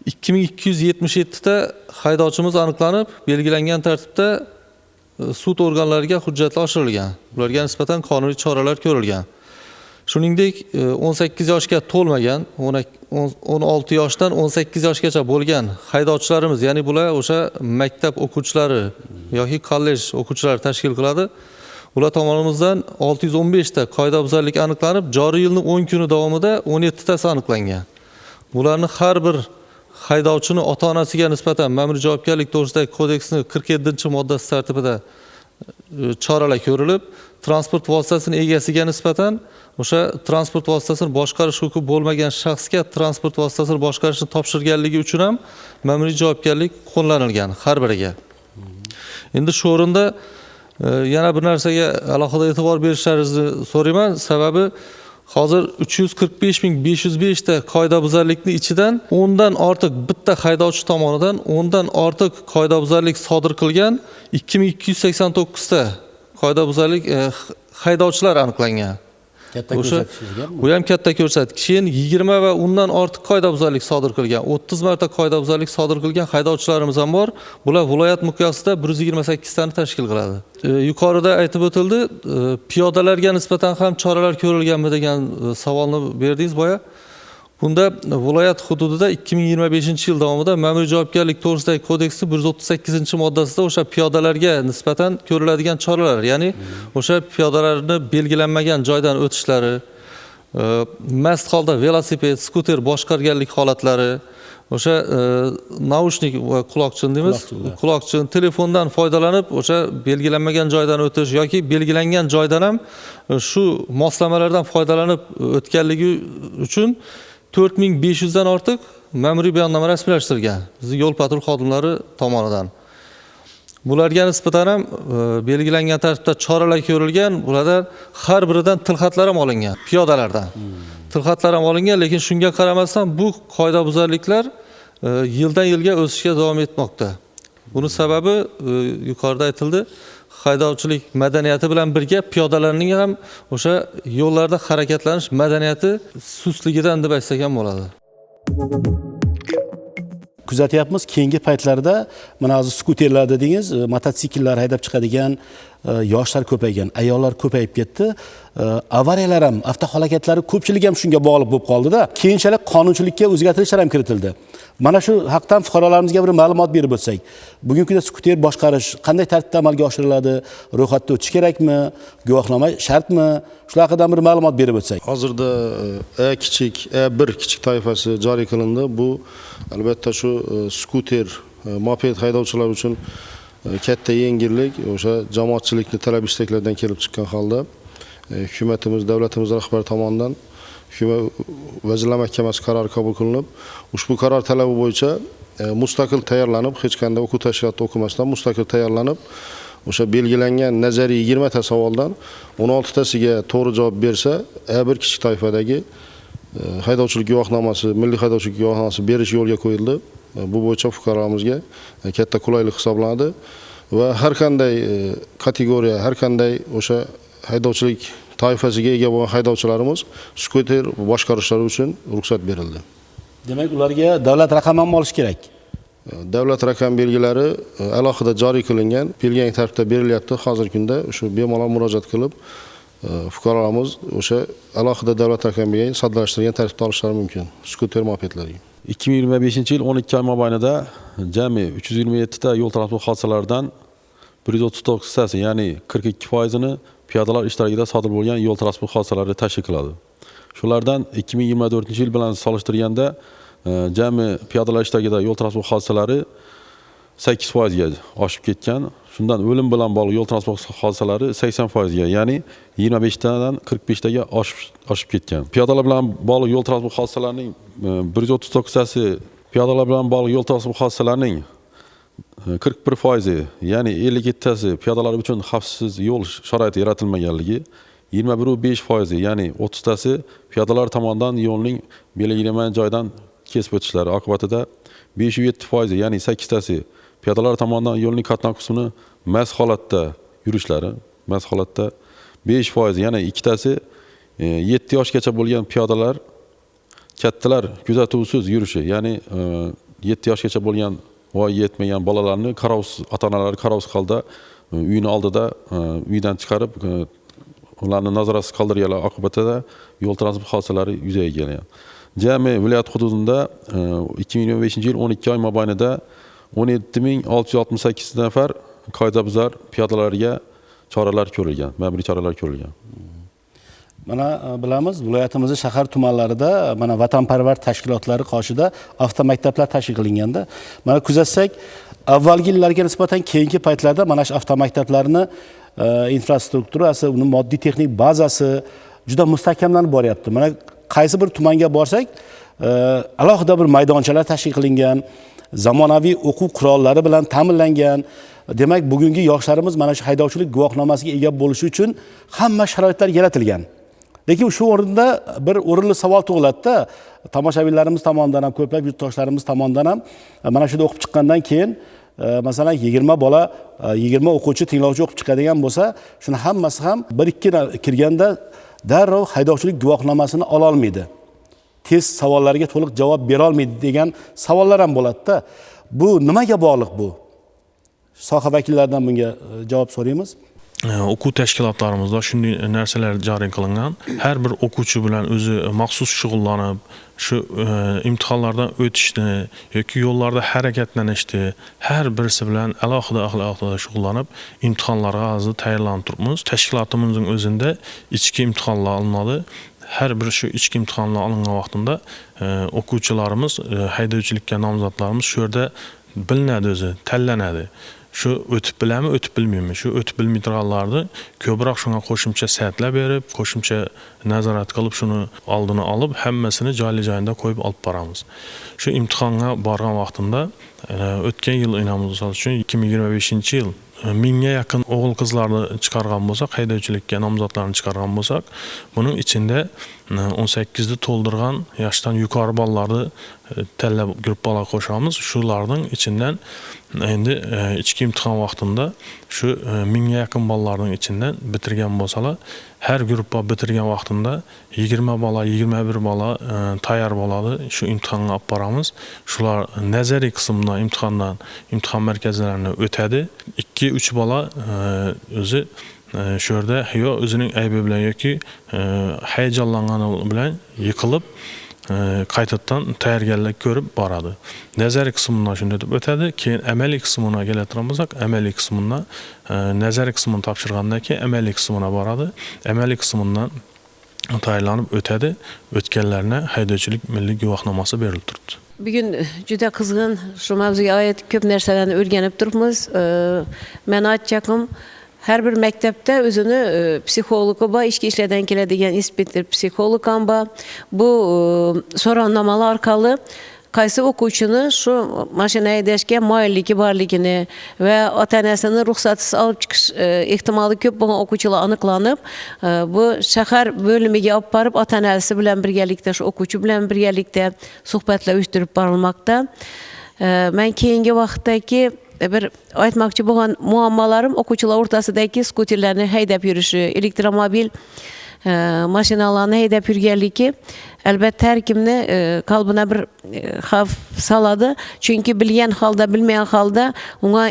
2277 ta haydovchimiz aniqlanib, belgilangan tartibda sud organlariga hujjatlar oshirilgan. Ularga nisbatan qonuniy choralar ko'rilgan. Shuningdek, 18 yoshga to'lmagan, 16 yoshdan 18 yoshgacha bo'lgan haydovchilarimiz, ya'ni bular o'sha maktab o'quvchilari yoki kollej o'quvchilari tashkil qiladi. Ular tomonimizdan 615 ta qoidabuzarlik aniqlanib, joriy yilning 10 kuni davomida 17 tasi aniqlangan. Bularni har bir haydovchini ota-onasiga nisbatan ma'muriy javobgarlik to'g'risidagi kodeksning 47-moddasi tartibida choralar ko'rilib, transport vositasini egasiga nisbatan o'sha transport vositasini boshqarish huquqi bo'lmagan shaxsga transport vositasini boshqarishni topshirganligi uchun ham ma'muriy javobgarlik qo'llanilgan har biriga. Endi shu o'rinda yana bir narsaga alohida e'tibor berishlaringizni so'rayman. Sababi hozir 345 505 ta qoidabuzarlikning ichidan 10 dan ortiq bitta haydovchi tomonidan 10 dan ortiq qoidabuzarlik sodir qilgan 2289 ta qoidabuzarlik haydovchilar aniqlangan. Katta O'sha ko'rsatkich ekanmi? Bu ham katta ko'rsatkich. Keyin 20 va undan ortiq qoidabuzarlik sodir qilgan, 30 marta qoidabuzarlik sodir qilgan haydovchilarimiz ham bor. Bular viloyat miqyosida 128 tani tashkil qiladi. Yuqorida aytib o'tildi, piyodalarga nisbatan ham choralar ko'rilganmi degan savolni berdingiz boya. Bunda viloyat hududida 2025-yil davomida ma'muriy javobgarlik to'g'risidagi kodeksning 138-moddasida o'sha piyodalarga nisbatan ko'riladigan choralar, ya'ni o'sha piyodalarni belgilanmagan joydan o'tishlari, mast holda velosiped, skuter boshqarganlik holatlari, o'sha naushnik va quloqchin deymiz, quloqchin, telefondan foydalanib o'sha belgilanmagan joydan o'tish yoki belgilangan joydan ham shu moslamalardan foydalanib o'tganligi uchun 4500 dan ortiq ma'muriy bayonnoma rasmiylashtirilgan bizni yo'l patrul xodimlari tomonidan. Bularga nisbatan ham belgilangan tartibda choralar ko'rilgan, bulardan har biridan tilxatlar ham olingan, piyodalardan. Tilxatlar ham olingan, lekin shunga qaramasdan bu qoidabuzarliklar yildan yilga o'sishga davom etmoqda. Buni sababi yuqorida aytildi, haydovchilik madaniyati bilan birga piyodalarning ham o'sha yo'llarda harakatlanish madaniyati sustligidan deb aytsak ham bo'ladi. Kuzatyapmiz keyingi paytlarda mana hozir skuterlar dedingiz, mototsikllar haydab chiqadigan yoshlar ko'paygan, ayollar ko'payib ketdi. Avariyalar ham, avtohalokatlari ko'pchilik ham shunga bog'liq bo'lib qoldida. Keyinchalik qonunchilikka o'zgartirishlar ham kiritildi. Mana shu haqdan fuqarolarimizga bir ma'lumot berib o'tsak. Bugungi kunda skuter boshqarish qanday tartibda amalga oshiriladi? Ro'yxatda o'tish kerakmi? Guvohnoma shartmi? Shular haqida bir ma'lumot berib o'tsak. Hozirda A kichik, A1 kichik toifasi joriy qilindi. Bu albatta shu skuter, moped haydovchilari uchun katta yengillik, o'sha jamoatchilikni talab istaklaridan kelib chiqqan holda hukumatimiz, davlatimiz rahbari tomonidan Hukumat Vazirlar Mahkamasi qarori qabul qilinib, ushbu qaror talabi bo'yicha mustaqil tayyorlanib, hech qanday o'quv tashkilotida o'qimasdan mustaqil tayyorlanib, o'sha belgilangan nazariy 20 ta savoldan 16 tasiga to'g'ri javob bersa, A1 kichik toifadagi haydovchilik guvohnomasi, milliy haydovchilik guvohnomasi berish yo'lga qo'yildi. Bu bo'yicha fuqarolarimizga katta qulaylik hisoblanadi va har qanday kategoriya, har qanday o'sha haydovchilik toifasiga ega bo'lgan haydovchilarimiz skuter boshqarishlari uchun ruxsat berildi. Demak, ularga davlat raqami ham olish kerak. Davlat raqam belgilari alohida joriy qilingan, belgilangan tartibda berilyapti. Hozirgi kunda shu bemalol murojaat qilib, fuqarolarimiz o'sha alohida davlat raqam belgilarini soddalashtirilgan tartibda olishlari mumkin skuter mopedlarga. 2025-yil 12 oy mobaynida jami 327 ta yo'l transport hodisalaridan 139 tasi, ya'ni 42%ni piyodalar ishtirokida sodir bo'lgan yo'l transport hodisalari tashkil qiladi. Shulardan 2024-yil bilan solishtirganda jami piyodalar ishtirokida yo'l transport hodisalari 8% ga oshib ketgan. Shundan o'lim bilan bog'liq yo'l transport hodisalari 80% ga, ya'ni 25 tadan 45 taga oshib ketgan. Piyodalar bilan bog'liq yo'l transport hodisalarining 139 tasi, piyodalar bilan bog'liq yo'l transport hodisalarining 41%, ya'ni 57 tasi piyodalar uchun xavfsiz yo'l sharoiti yaratilmaganligi, 21.5%, ya'ni 30 tasi piyodalar tomonidan yo'lning belgilangan joydan kesib o'tishlari oqibatida 5.7%, ya'ni 8 tasi piyodalar tomonidan yo'lning qatnov qismini mast holatda yurishlari, mast holatda 5%, ya'ni 2 tasi 7 yoshgacha bo'lgan piyodalar kattalar kuzatuvsiz yurishi, ya'ni 7 yoshgacha bo'lgan voyaga yetmagan bolalarni qarovsiz, ota-onalari qarovsiz holda uyini oldida uydan chiqarib ularni nazoratsiz qoldirganlar oqibatida yo'l transport hodisalari yuzaga kelgan. Jami viloyat hududida 2025-yil 12 oy mobaynida 17668 nafar qoidabuzar piyodalarga choralar ko'rilgan, ma'muriy choralar ko'rilgan. Mana bilamiz, viloyatimizning shahar tumanlarida mana vatanparvar tashkilotlari qoshida avtomaktablar tashkil qilinganda, mana kuzatsak, avvalgi yillarga nisbatan keyingi paytlarda mana shu avtomaktablarni infrastrukturasi, uning moddiy texnik bazasi juda mustahkamlanib boryapti. Mana qaysi bir tumanga borsak, alohida bir maydonchalar tashkil qilingan, zamonaviy o'quv qurollari bilan ta'minlangan. Demak, bugungi yoshlarimiz mana shu haydovchilik guvohnomasiga ega bo'lishi uchun hamma sharoitlar yaratilgan. Lekin shu o'rinda bir o'rinli savol tug'iladi-da, tomoshabinlarimiz tomonidan ham, ko'plab yurtdoshlarimiz tomonidan ham mana shunda o'qib chiqqandan keyin, masalan, 20 bola, 20 o'quvchi, tinglovchi o'qib chiqadigan bo'lsa, shuni hammasi ham 1-2 kirganda darrov haydovchilik guvohnomasini ola olmaydi. Test savollariga to'liq javob bera olmaydi degan savollar ham bo'ladi-da. Bu nimaga bog'liq bu? Soha vakillaridan bunga javob so'raymiz. O'quv tashkilotlarimizda shunday narsalar joriy qilingan. Har bir o'quvchi bilan o'zi maxsus shug'ullanib, shu imtihonlardan o'tishni yoki yo'llarda harakatlanishni har birisi bilan alohida shug'ullanib, imtihonlarga hozir tayyorlanib turibmiz. Tashkilotimizning o'zida ichki imtihonlar olinadi. Har bir shu ichki imtihonlar olingan vaqtida o'quvchilarimiz, haydovchilikka nomzodlarimiz shu yerda bilinadi, o'zi tanlanadi. Shu o'tib biladimi, o'tib bilmaymi? Shu o'tib bilmay turganlarni ko'proq shunga qo'shimcha soatlar berib, qo'shimcha nazorat qilib, shuni oldini olib, hammasini joyli-joyida qo'yib olib boramiz. Shu imtihonga borgan vaqtimda o'tgan yil misol uchun 2025-yil 1000ga yaqin o'g'il qizlarni chiqargan bo'lsak, haydovchilikka nomzodlarni chiqargan bo'lsak, buning ichida 18 ni to'ldirgan yoshdan yuqori bolalarni tanlab gruppalar qo'shamiz. Shularning ichidan endi ichki imtihon vaqtida shu 1000ga yaqin bolalarning ichidan bitirgan bo'lsalar, har gruppa bitirgan vaqtida 20 bola, 21 bola tayyor bo'ladi. Shu imtihonga olib boramiz. Shular nazariy qismdan imtihondan imtihon markazlarini o'tadi. 2-3 bola o'zi shu yerda yo o'zining aybi bilan yoki hayajonlangani bilan yiqilib qaytadan tayyorgarlik ko'rib boradi. Nazariy qismidan shunday deb o'tadi. Keyin amaliy qismina keladigan bo'lsak, amaliy qismidan nazariy qismini topshirgandan keyin amaliy qismina boradi. Amaliy qismidan tayyorlanib o'tadi. O'tganlarına haydovchilik milliy guvohnomasi berilib turibdi. Bugun juda qizg'in shu mavzuga oid ko'p narsalarni o'rganib turibmiz. Men aytacağım, har bir maktabda o'zini psixologi bor, ichki ishlardan keladigan inspektor psixolog ham bor. Bu so'rovnomalar orqali qaysi o'quvchini shu mashina haydashga moyilligi borligini va ota-onasini ruxsatsiz olib chiqish ehtimoli ko'p bo'lgan o'quvchilar aniqlanib, bu shahar bo'limiga olib borib, ota-onasi bilan birgalikda, shu o'quvchi bilan birgalikda suhbatlar uyushtirib borilmoqda. Men keyingi vaqtdagi bir aytmoqchi bo'lgan muammolarim o'quvchilar o'rtasidagi skuterlarni haydab yurishi, elektromobil mashinalarni haydab yurganligi albatta har kimni qalbina bir xavf soladi. Chunki bilgan holda, bilmagan holda unga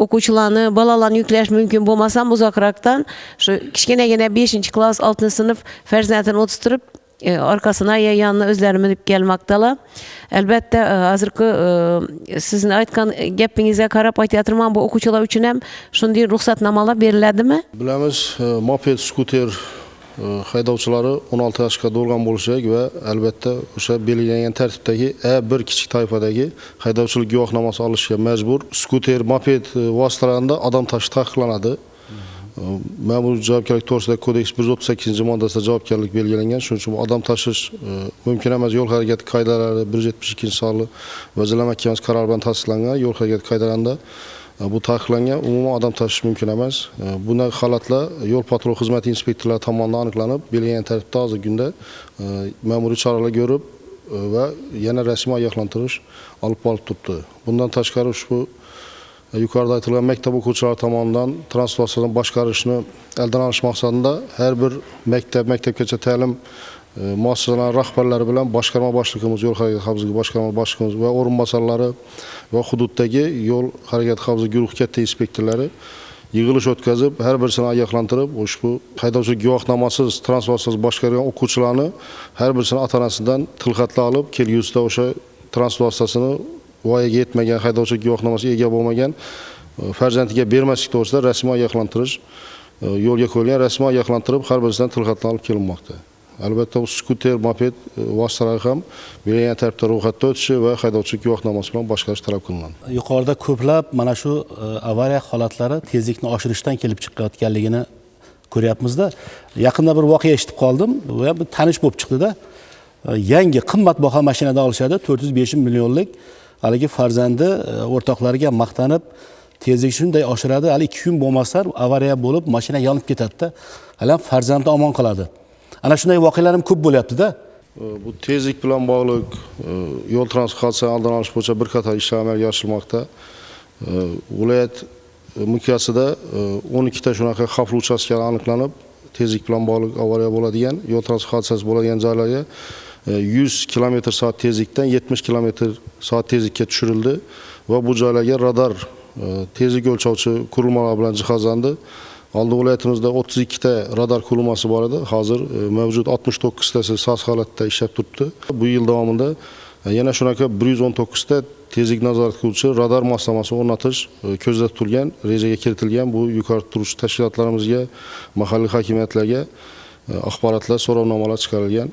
o'quvchilarni, bolalarni yuklash mumkin bo'lmasa ham uzoqroqdan shu kichkinagina 5-klass, 6-sinf farzandini o'tirib orqasına ya yanına o'zlari minib kelmoqdalar. Albatta hozirgi sizni aytgan gapingizga qarab aytayapman, bu o'quvchilar uchun ham shunday ruxsatnomalar beriladimi? Bilamiz, moped, skuter haydovchilari 16 yoshga to'lgan bo'lishi kerak va albatta o'sha belgilangan tartibdagi A1 kichik toifadagi haydovchilik guvohnomasi olishga majbur. Skuter, moped vositalarida odam tashish taqiqlanadi. Ma'muriy javobgarlik to'g'risidagi kodeks 138-moddasida javobgarlik belgilangan. Shuning uchun odam tashish mumkin emas. Yo'l harakati qoidalari 172-sonli Vazirlar Mahkamasi qarori bilan tasdiqlangan. Yo'l harakati qoidalarida bu taqiqlangan. Umuman odam tashish mumkin emas. Bunday holatlar yo'l patrul xizmati inspektorlari tomonidan aniqlanib, belgilangan tartibda hozirgi kunda ma'muriy choralar ko'rib va yana rasmiy ogohlantirish olib borib turibdi. Bundan tashqari ushbu yuqorida aytilgan maktab o'quvchilari tomonidan transport vositasini boshqarishni eldan olish maqsadida har bir maktab, maktabgacha ta'lim muassasalari rahbarlari bilan boshqarma boshlig'imiz, yo'l harakati xavfsizligi boshqarma boshlig'imiz va o'rinbosarlari va hududdagi yo'l harakati xavfsizligi guruhi katta inspektorlari yig'ilish o'tkazib, har birisini ogohlantirib, ushbu haydovchilik guvohnomasiz transport vositasini boshqargan o'quvchilarni har birisini ota-onasidan tilxatlar olib, kelgusida o'sha transport vositasini voyaga yetmagan, haydovchilik guvohnomasiga ega bo'lmagan farzandiga bermaslik to'g'risida rasmiy ogohlantirish yo'lga qo'yilgan, rasmiy ogohlantirib har birisidan tilxatlar olib kelinmoqda. Albatta bu skuter, moped vositalari ham belgilangan tartibda ro'yxatdan o'tishi va haydovchilik guvohnomasi bilan boshqarish talab qilinadi. Yuqorida ko'plab mana shu avariya holatlari tezlikni oshirishdan kelib chiqayotganligini ko'ryapmizda. Yaqinda bir voqea eshitib qoldim. Bu ham bir tanish bo'lib chiqdi-da. Yangi qimmatbaho mashinada olishadi, 405 millionlik haligi farzandi o'rtoqlariga maqtanib tezlik shunday oshiradi, hali 2 kun bo'lmasa avariya bo'lib mashina yonib ketadi-da. Hali ham farzandi omon qoladi. Ana shunday voqealar ham ko'p bo'lyapti-da. Bu tezlik bilan bog'liq yo'l transport hodisalarini oldini olish bo'yicha bir qator ishlar amalga oshirilmoqda. Viloyat miqyosida 12 ta shunaqa xavfli uchastkalar aniqlanib, tezlik bilan bog'liq avariya bo'ladigan, yo'l transport hodisasi bo'ladigan joylarga 100 km/soat tezlikdan 70 km/soat tezlikka tushirildi va bu joylarga radar tezlik o'lchovchi qurilmalar bilan jihozlandi. Oldin viloyatimizda 32 ta radar qurilmasi bor edi. Hozir mavjud 69 tasi soz holatda ishlab turibdi. Bu yil davomida yana shunaqa 119 ta tezlik nazorat qiluvchi radar moslamasi o'rnatish ko'zda tutilgan, rejaga kiritilgan. Bu yuqori turuvchi tashkilotlarimizga, mahalliy hokimiyatlarga axborotlar, so'rovnomalar chiqarilgan.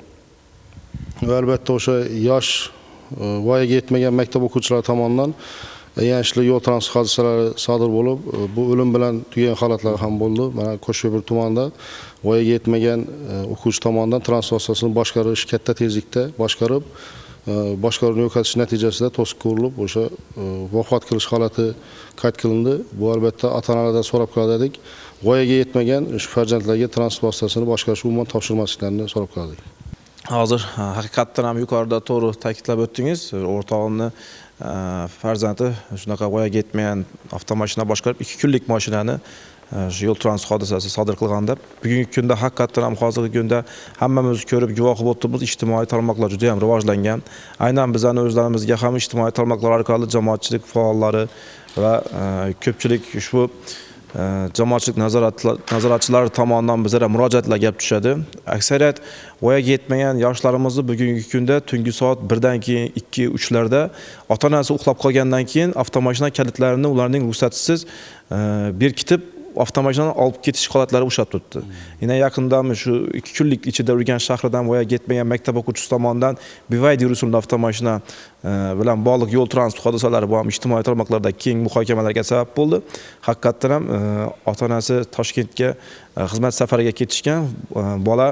Va albatta o'sha yosh voyaga yetmagan maktab o'quvchilari tomonidan ayanchli yo'l transport hodisalari sodir bo'lib, bu o'lim bilan tugagan holatlar ham bo'ldi. Mana Qo'shko'pir tumanida voyaga yetmagan o'quvchi tomonidan transport vositasini boshqarish, katta tezlikda boshqarib, boshqaruvni yo'qotish natijasida to'siqqa urilib, o'sha vafot qilish holati qayd qilindi. Bu albatta ota-onalardan so'rab qoldik. Voyaga yetmagan shu farzandlarga transport vositasini boshqarish umuman topshirmasliklarini so'rab qoldik. Hozir haqiqatdan ham yuqorida to'g'ri ta'kidlab o'tdingiz. O'rtog'imni farzandi shunaqa voyaga yetmagan avtomashina boshqarib 2 kunlik mashinani shu yo'l transport hodisasi sodir qilganda, bugungi kunda haqiqatdan ham hozirgi kunda hammamiz ko'rib guvoh bo'lib turibmiz, ijtimoiy tarmoqlar juda ham rivojlangan. Aynan bizani o'zlarimizga ham ijtimoiy tarmoqlar orqali jamoatchilik faollari va ko'pchilik ushbu jamoatchilik nazoratchilari tomonidan bizlarga murojaatlar kelib tushadi. Aksariyat voyaga yetmagan yoshlarimizni bugungi kunda tungi soat 1 dan keyin 2-3 larda ota-onasi uxlab qolgandan keyin avtomashina kalitlarini ularning ruxsatisiz berkitib avtomashinani olib ketish holatlari ushlab turibdi. Yana yaqindami shu 2 kunlik ichida Urganch shahridan voyaga yetmagan maktab o'quvchisi tomonidan BYD rusumli avtomashina bilan bog'liq yo'l transport hodisalari bu ham ijtimoiy tarmoqlarda keng muhokamalarga sabab bo'ldi. Haqiqatdan ham ota-onasi Toshkentga xizmat safariga ketishgan, bola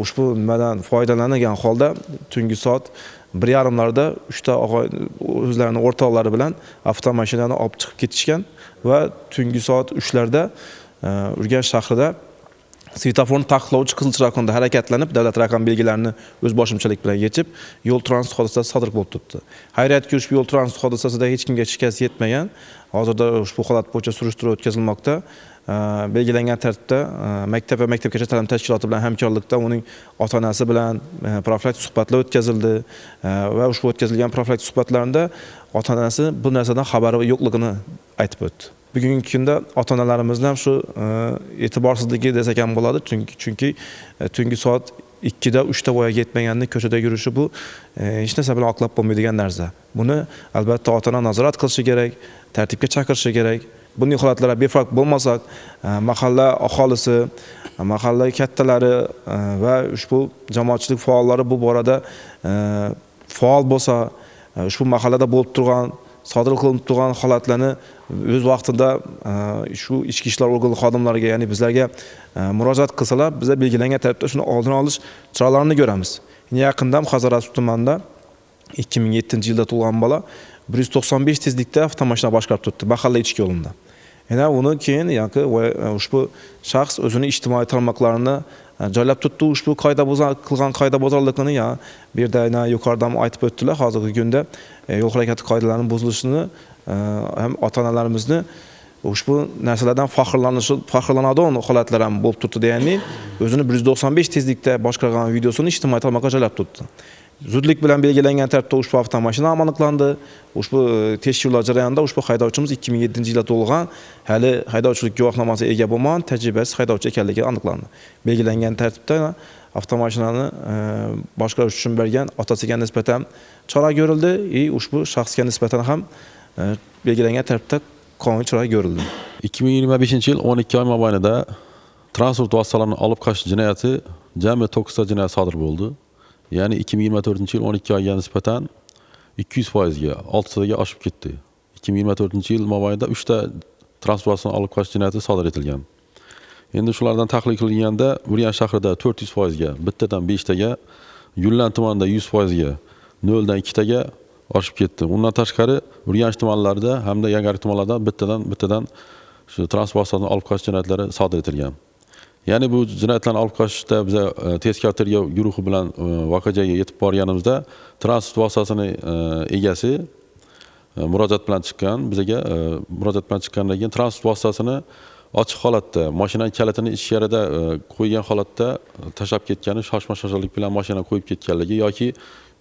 ushbu nimadan foydalangan holda tungi soat 1:30larda 3 ta o'zlarining o'rtoqlari bilan avtomashinani olib chiqib ketishgan va tungi soat 3larda Urganch shahrida svetoforni taqiqlovchi qizil chiroqda harakatlanib, davlat raqam belgilarini o'z boshimchalik bilan yechib, yo'l transport hodisasi sodir bo'lib turibdi. Hayratki, ushbu yo'l transport hodisasida hech kimga shikast yetmagan. Hozirda ushbu holat bo'yicha surishtiruv o'tkazilmoqda. Belgilangan tartibda maktab va maktabgacha ta'lim tashkiloti bilan hamkorlikda uning ota-onasi bilan profilaktik suhbatlar o'tkazildi va ushbu o'tkazilgan profilaktik suhbatlarda ota-onasi bu narsadan xabari yo'qligini aytib o'tdi. Bugungi kunda ota-onalarimizni ham shu e'tiborsizligi desak ham bo'ladi, chunki tungi soat 2da 3da voyaga yetmaganni ko'chada yurishi bu hech narsa bilan oqlab bo'lmaydigan narsa. Buni albatta ota-ona nazorat qilishi kerak, tartibga chaqirishi kerak. Bunday holatlarga befarq bo'lmasak, mahalla aholisi, mahalla kattalari va ushbu jamoatchilik faollari bu borada faol bo'lsa, ushbu mahallada bo'lib turgan, sodir qilinib turgan holatlarni o'z vaqtida shu ichki ishlar organi xodimlariga, ya'ni bizlarga murojaat qilsalar, bizlar belgilangan tartibda shuni oldini olish choralarini ko'ramiz. Yaqinda ham Hazorasp tumanida 2007-yilda tug'ilgan bola 195 tezlikda avtomashina boshqarib turibdi mahalla ichki yo'lida. Yana uni keyin yoki ushbu shaxs o'zini ijtimoiy tarmoqlarini joylab turibdi, ushbu qilgan qoidabuzarlikni ya bu yerda yana yuqoridan aytib o'tdilar. Hozirgi kunda yo'l harakati qoidalarining buzilishini ham ota-onalarimizni ushbu narsalardan faxrlanadigan holatlar ham bo'lib turibdi, ya'ni o'zini 195 tezlikda boshqargan videosini ijtimoiy tarmoqqa joylab turibdi. Zudlik bilan belgilangan tartibda ushbu avtomashina aniqlandi. Ushbu tekshiruvlar jarayonida ushbu haydovchimiz 2007-yilda tug'ilgan, hali haydovchilik guvohnomasiga ega bo'lmagan, tajribasiz haydovchi ekanligi aniqlandi. Belgilangan tartibda avtomashinani boshqarish uchun bergan otasiga nisbatan chora ko'rildi va ushbu shaxsga nisbatan ham belgilangan tartibda qonuniy chora ko'rildi. 2025-yil 12 oy mobaynida transport vositalarini olib qochish jinoyati jami 9 ta jinoyat sodir bo'ldi. Ya'ni 2024-yil 12 oyga nisbatan 200% ga, 6 taga oshib ketdi. 2024-yil mobaynida 3 ta transport vositasini olib qochish jinoyati sodir etilgan. Endi shulardan tahlil qilganda Urganch shahrida 400% ga, bittadan 5 taga, Gullan tumanida 100% ga, 0 dan 2 taga oshib ketdi. Undan tashqari Urganch tumanlarida hamda Yangiariq tumanlarida bittadan shu transport vositasini olib qochish jinoyatlari sodir etilgan. Ya'ni bu jinoyatlarni olib qochishda biz tezkor tergov guruhi bilan voqea joyiga yetib borganimizda transport vositasini egasi murojaat bilan chiqqan, bizga murojaat bilan chiqqandan keyin transport vositasini ochiq holatda, mashinaning kalitini ichkarida qo'ygan holatda tashlab ketgani, shoshma-shosharlik bilan mashina qo'yib ketganligi yoki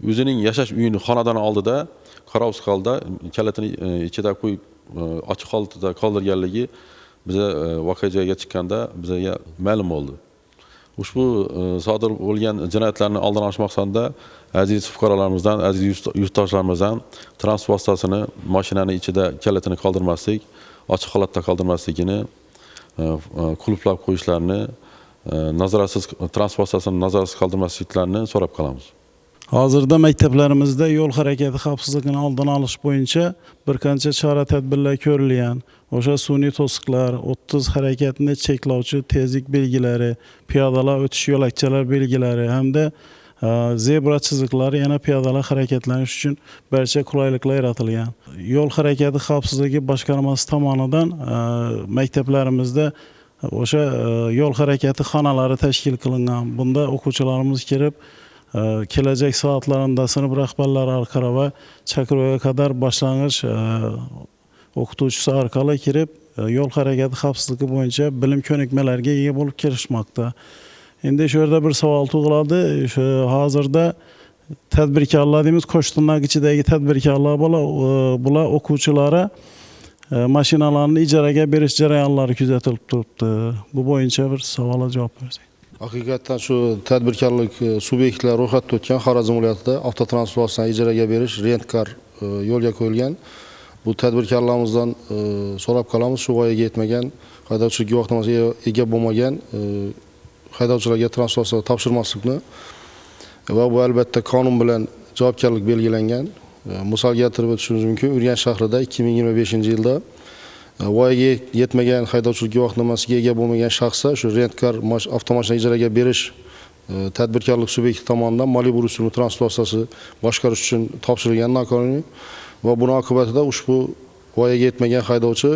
o'zining yashash uyini xonadoni oldida qarovsiz holda kalitini ichida qo'yib ochiq holatda qoldirganligi Biza voqea joyiga chiqqanda bizga ma'lum bo'ldi. Ushbu sodir bo'lgan jinoyatlarni oldini olish maqsadida aziz fuqarolarimizdan, aziz yurtdoshlarimizdan transport vositasini mashinani ichida kalitini qoldirmaslik, ochiq holatda qoldirmasligini, qulflab qo'yishlarini, nazoratsiz transport vositasini nazoratsiz qoldirmasliklarini so'rab qolamiz. Hozirda maktablarimizda yo'l harakati xavfsizligini oldini olish bo'yicha bir qancha chora tadbirlar ko'rilgan. O'sha sun'iy to'siqlar, 30 harakatni cheklovchi tezlik belgilari, piyodalar o'tish yo'lakchalar belgilari hamda zebra chiziqlari yana piyodalar harakatlanish uchun barcha qulayliklar yaratilgan. Yo'l harakati xavfsizligi boshqarmasi tomonidan maktablarimizda o'sha yo'l harakati xonalari tashkil qilingan. Bunda o'quvchilarimiz kirib kelajak soatlarida sinf rahbarlari orqali va chaqiruvga qadar boshlang'ich o'qituvchisi orqali kirib yo'l harakati xavfsizligi bo'yicha bilim ko'nikmalariga ega bo'lib kelishmoqda. Endi shu yerda bir savol tug'iladi. Shu hozirda tadbirkorlar deymiz, qo'shtirnoq ichidagi tadbirkorlar bular o'quvchilara mashinalarni ijaraga berish jarayonlari kuzatilib turibdi. Bu bo'yicha bir savolga javob bersak. Haqiqatdan shu tadbirkorlik subyektlari ro'yxatdan o'tgan Xorazm viloyatida avtotransport vositasini ijaraga berish rentkar yo'lga qo'yilgan. Bu tadbirkorlarimizdan so'rab qolamiz, shu voyaga yetmagan, haydovchilik guvohnomasiga ega bo'lmagan haydovchilarga transport vositasini topshirmaslikni va bu albatta qonun bilan javobgarlik belgilangan. Misol keltirib o'tishimiz mumkin, Urganch shahrida 2025-yilda voyaga yetmagan, haydovchilik guvohnomasiga ega bo'lmagan shaxsga shu rentkar avtomashina ijaraga berish tadbirkorlik subyekti tomonidan Malibu rusumli transport vositasi boshqarish uchun topshirilgan noqonuniy va buni oqibatida ushbu voyaga yetmagan haydovchi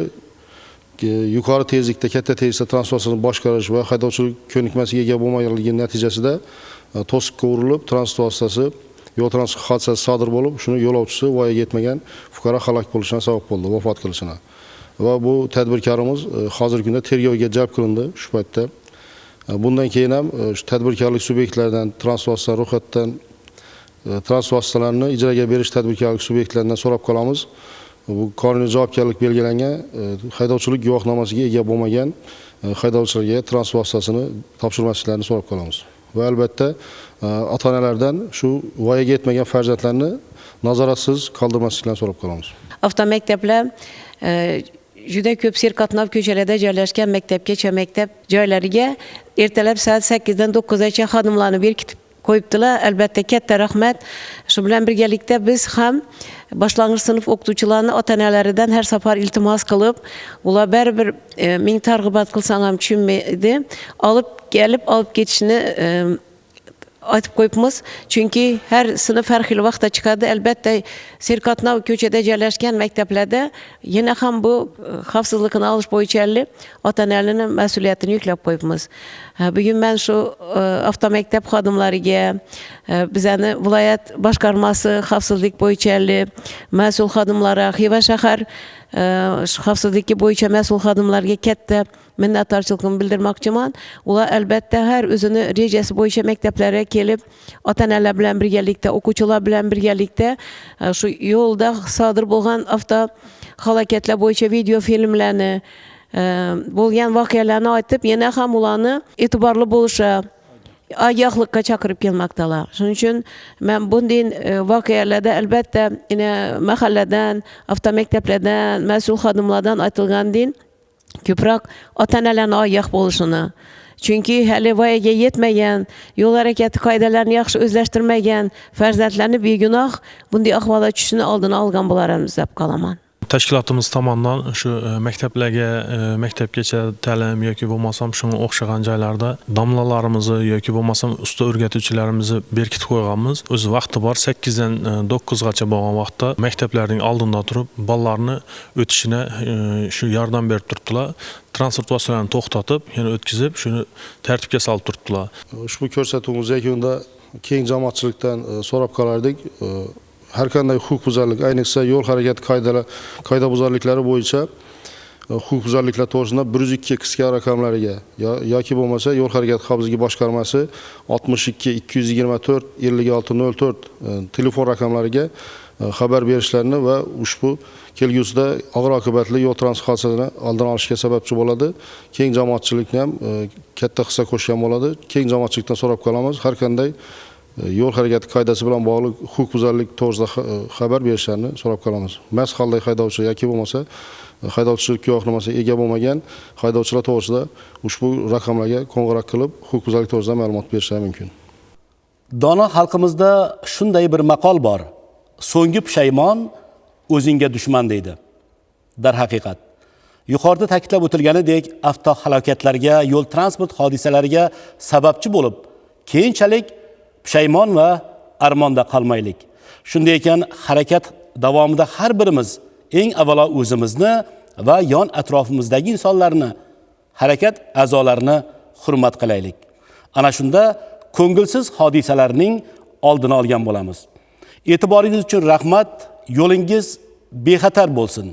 yuqori tezlikda, katta tezlikda transport vositasini boshqarish va haydovchilik ko'nikmasiga ega bo'lmaganligi natijasida to'siqqa urilib, transport vositasi yo'l transport hodisasi sodir bo'lib, shuni yo'lovchisi voyaga yetmagan fuqaro halok bo'lishiga sabab bo'ldi, vafot qilishina. Va bu tadbirkorimiz hozirgi kunda tergovga jalb qilindi shu paytda. Bundan keyin ham shu tadbirkorlik subyektlaridan transport vositalari ro'yxatdan transport vositalarini ijaraga berish tadbirkorlik subyektlaridan so'rab qolamiz. Bu qonuniy javobgarlik belgilangan, haydovchilik guvohnomasiga ega bo'lmagan haydovchilarga transport vositasini topshirmasliklarini so'rab qolamiz. Va albatta ota-onalardan shu voyaga yetmagan farzandlarni nazoratsiz qoldirmasliklarini so'rab qolamiz. Avtomaktablar juda ko'p serqatnov ko'chalarda joylashgan maktabgacha maktab joylariga ertalab soat 8 dan 9 gacha xodimlarni berkitib qo'yibdilar. Albatta katta rahmat. Shu bilan birgalikda biz ham boshlang'ich sinf o'qituvchilarini ota-onalaridan har safar iltimos qilib, ular baribir ming targ'ibot qilsang ham tushunmaydi, olib kelib olib ketishni aytib qo'yibmiz. Chunki har sinf har xil vaqtda chiqadi. Albatta serqatnov ko'chada joylashgan maktablarda yana ham bu xavfsizlikni olish bo'yicha ota-onalarning mas'uliyatini yuklab qo'yibmiz. Bugun men shu avtomaktab xodimlariga, bizani viloyat boshqarmasi xavfsizlik bo'yicha mas'ul xodimlari, Xiva shahar xavfsizligi bo'yicha mas'ul xodimlarga katta minnatdorchiligimni bildirmoqchiman. Ular albatta har o'zini rejasi bo'yicha maktablarga kelib, ota-onalar bilan birgalikda, o'quvchilar bilan birgalikda shu yo'lda sodir bo'lgan avto halokatlar bo'yicha video filmlarni, bo'lgan voqealarni aytib, yana ham ularni e'tiborli bo'lishi, ogohlikka chaqirib kelmoqdalar. Shuning uchun men bunday voqealarda albatta mahalladan, avtomaktablardan, mas'ul xodimlardan aytilgandin ko'proq ota-onalarning ogoh bo'lishini, chunki hali voyaga yetmagan, yo'l harakati qoidalarini yaxshi o'zlashtirmagan farzandlarni begunoh bunday ahvolga tushishini oldini olgan bo'larmiz deb qolaman. Tashkilotimiz tomonidan shu maktablarga, maktabgacha ta'lim yoki bo'lmasam shunga o'xshagan joylarda domlalarimizni yoki bo'lmasam usta o'rgatuvchilarimizni berkitib qo'yganmiz. O'z vaqti bor, 8 dan 9 gacha bo'lgan vaqtda maktablarning oldida turib bolalarni o'tishine shu yordam berib turibdilar. Transport vositalarini to'xtatib, yana o'tkazib, shuni tartibga solib turibdilar. Ushbu ko'rsatuvimiz yakunida keng jamoatchilikdan so'rab qolardik. Har qanday huquqbuzarlik, ayniqsa yo'l harakati qoidabuzarliklari bo'yicha Huquqbuzarliklar to'g'risida 102 qisqa raqamlariga yoki bo'lmasa yo'l harakati xavfsizligi boshqarmasi 62 224 56 04 telefon raqamlariga xabar berishlarini va ushbu kelgusida og'ir oqibatli yo'l transport hodisalarini oldini olishga sababchi bo'ladi. Keng jamoatchilikni ham katta hissa qo'shgan bo'ladi. Keng jamoatchilikdan so'rab qolamiz, har qanday yo'l harakati qoidasi bilan bog'liq huquqbuzarlik to'g'risida xabar berishlarini so'rab qolamiz. Mast holdagi haydovchi yoki bo'lmasa haydovchilik guvohnomasiga ega bo'lmagan haydovchilar to'g'risida ushbu raqamlarga qo'ng'iroq qilib huquqbuzarlik to'g'risida ma'lumot berishlari mumkin. Dono xalqimizda shunday bir maqol bor. So'nggi pushaymon o'zingga dushman deydi. Darhaqiqat, yuqorida ta'kidlab o'tilganidek, avtohalokatlarga, yo'l transport hodisalariga sababchi bo'lib, keyinchalik pushaymon va armonda qolmaylik. Shunday ekan, harakat davomida har birimiz eng avvalo o'zimizni va yon atrofimizdagi insonlarni, harakat a'zolarini hurmat qilaylik. Ana shunda ko'ngilsiz hodisalarning oldini olgan bo'lamiz. E'tiboringiz uchun rahmat. Yo'lingiz bexatar bo'lsin.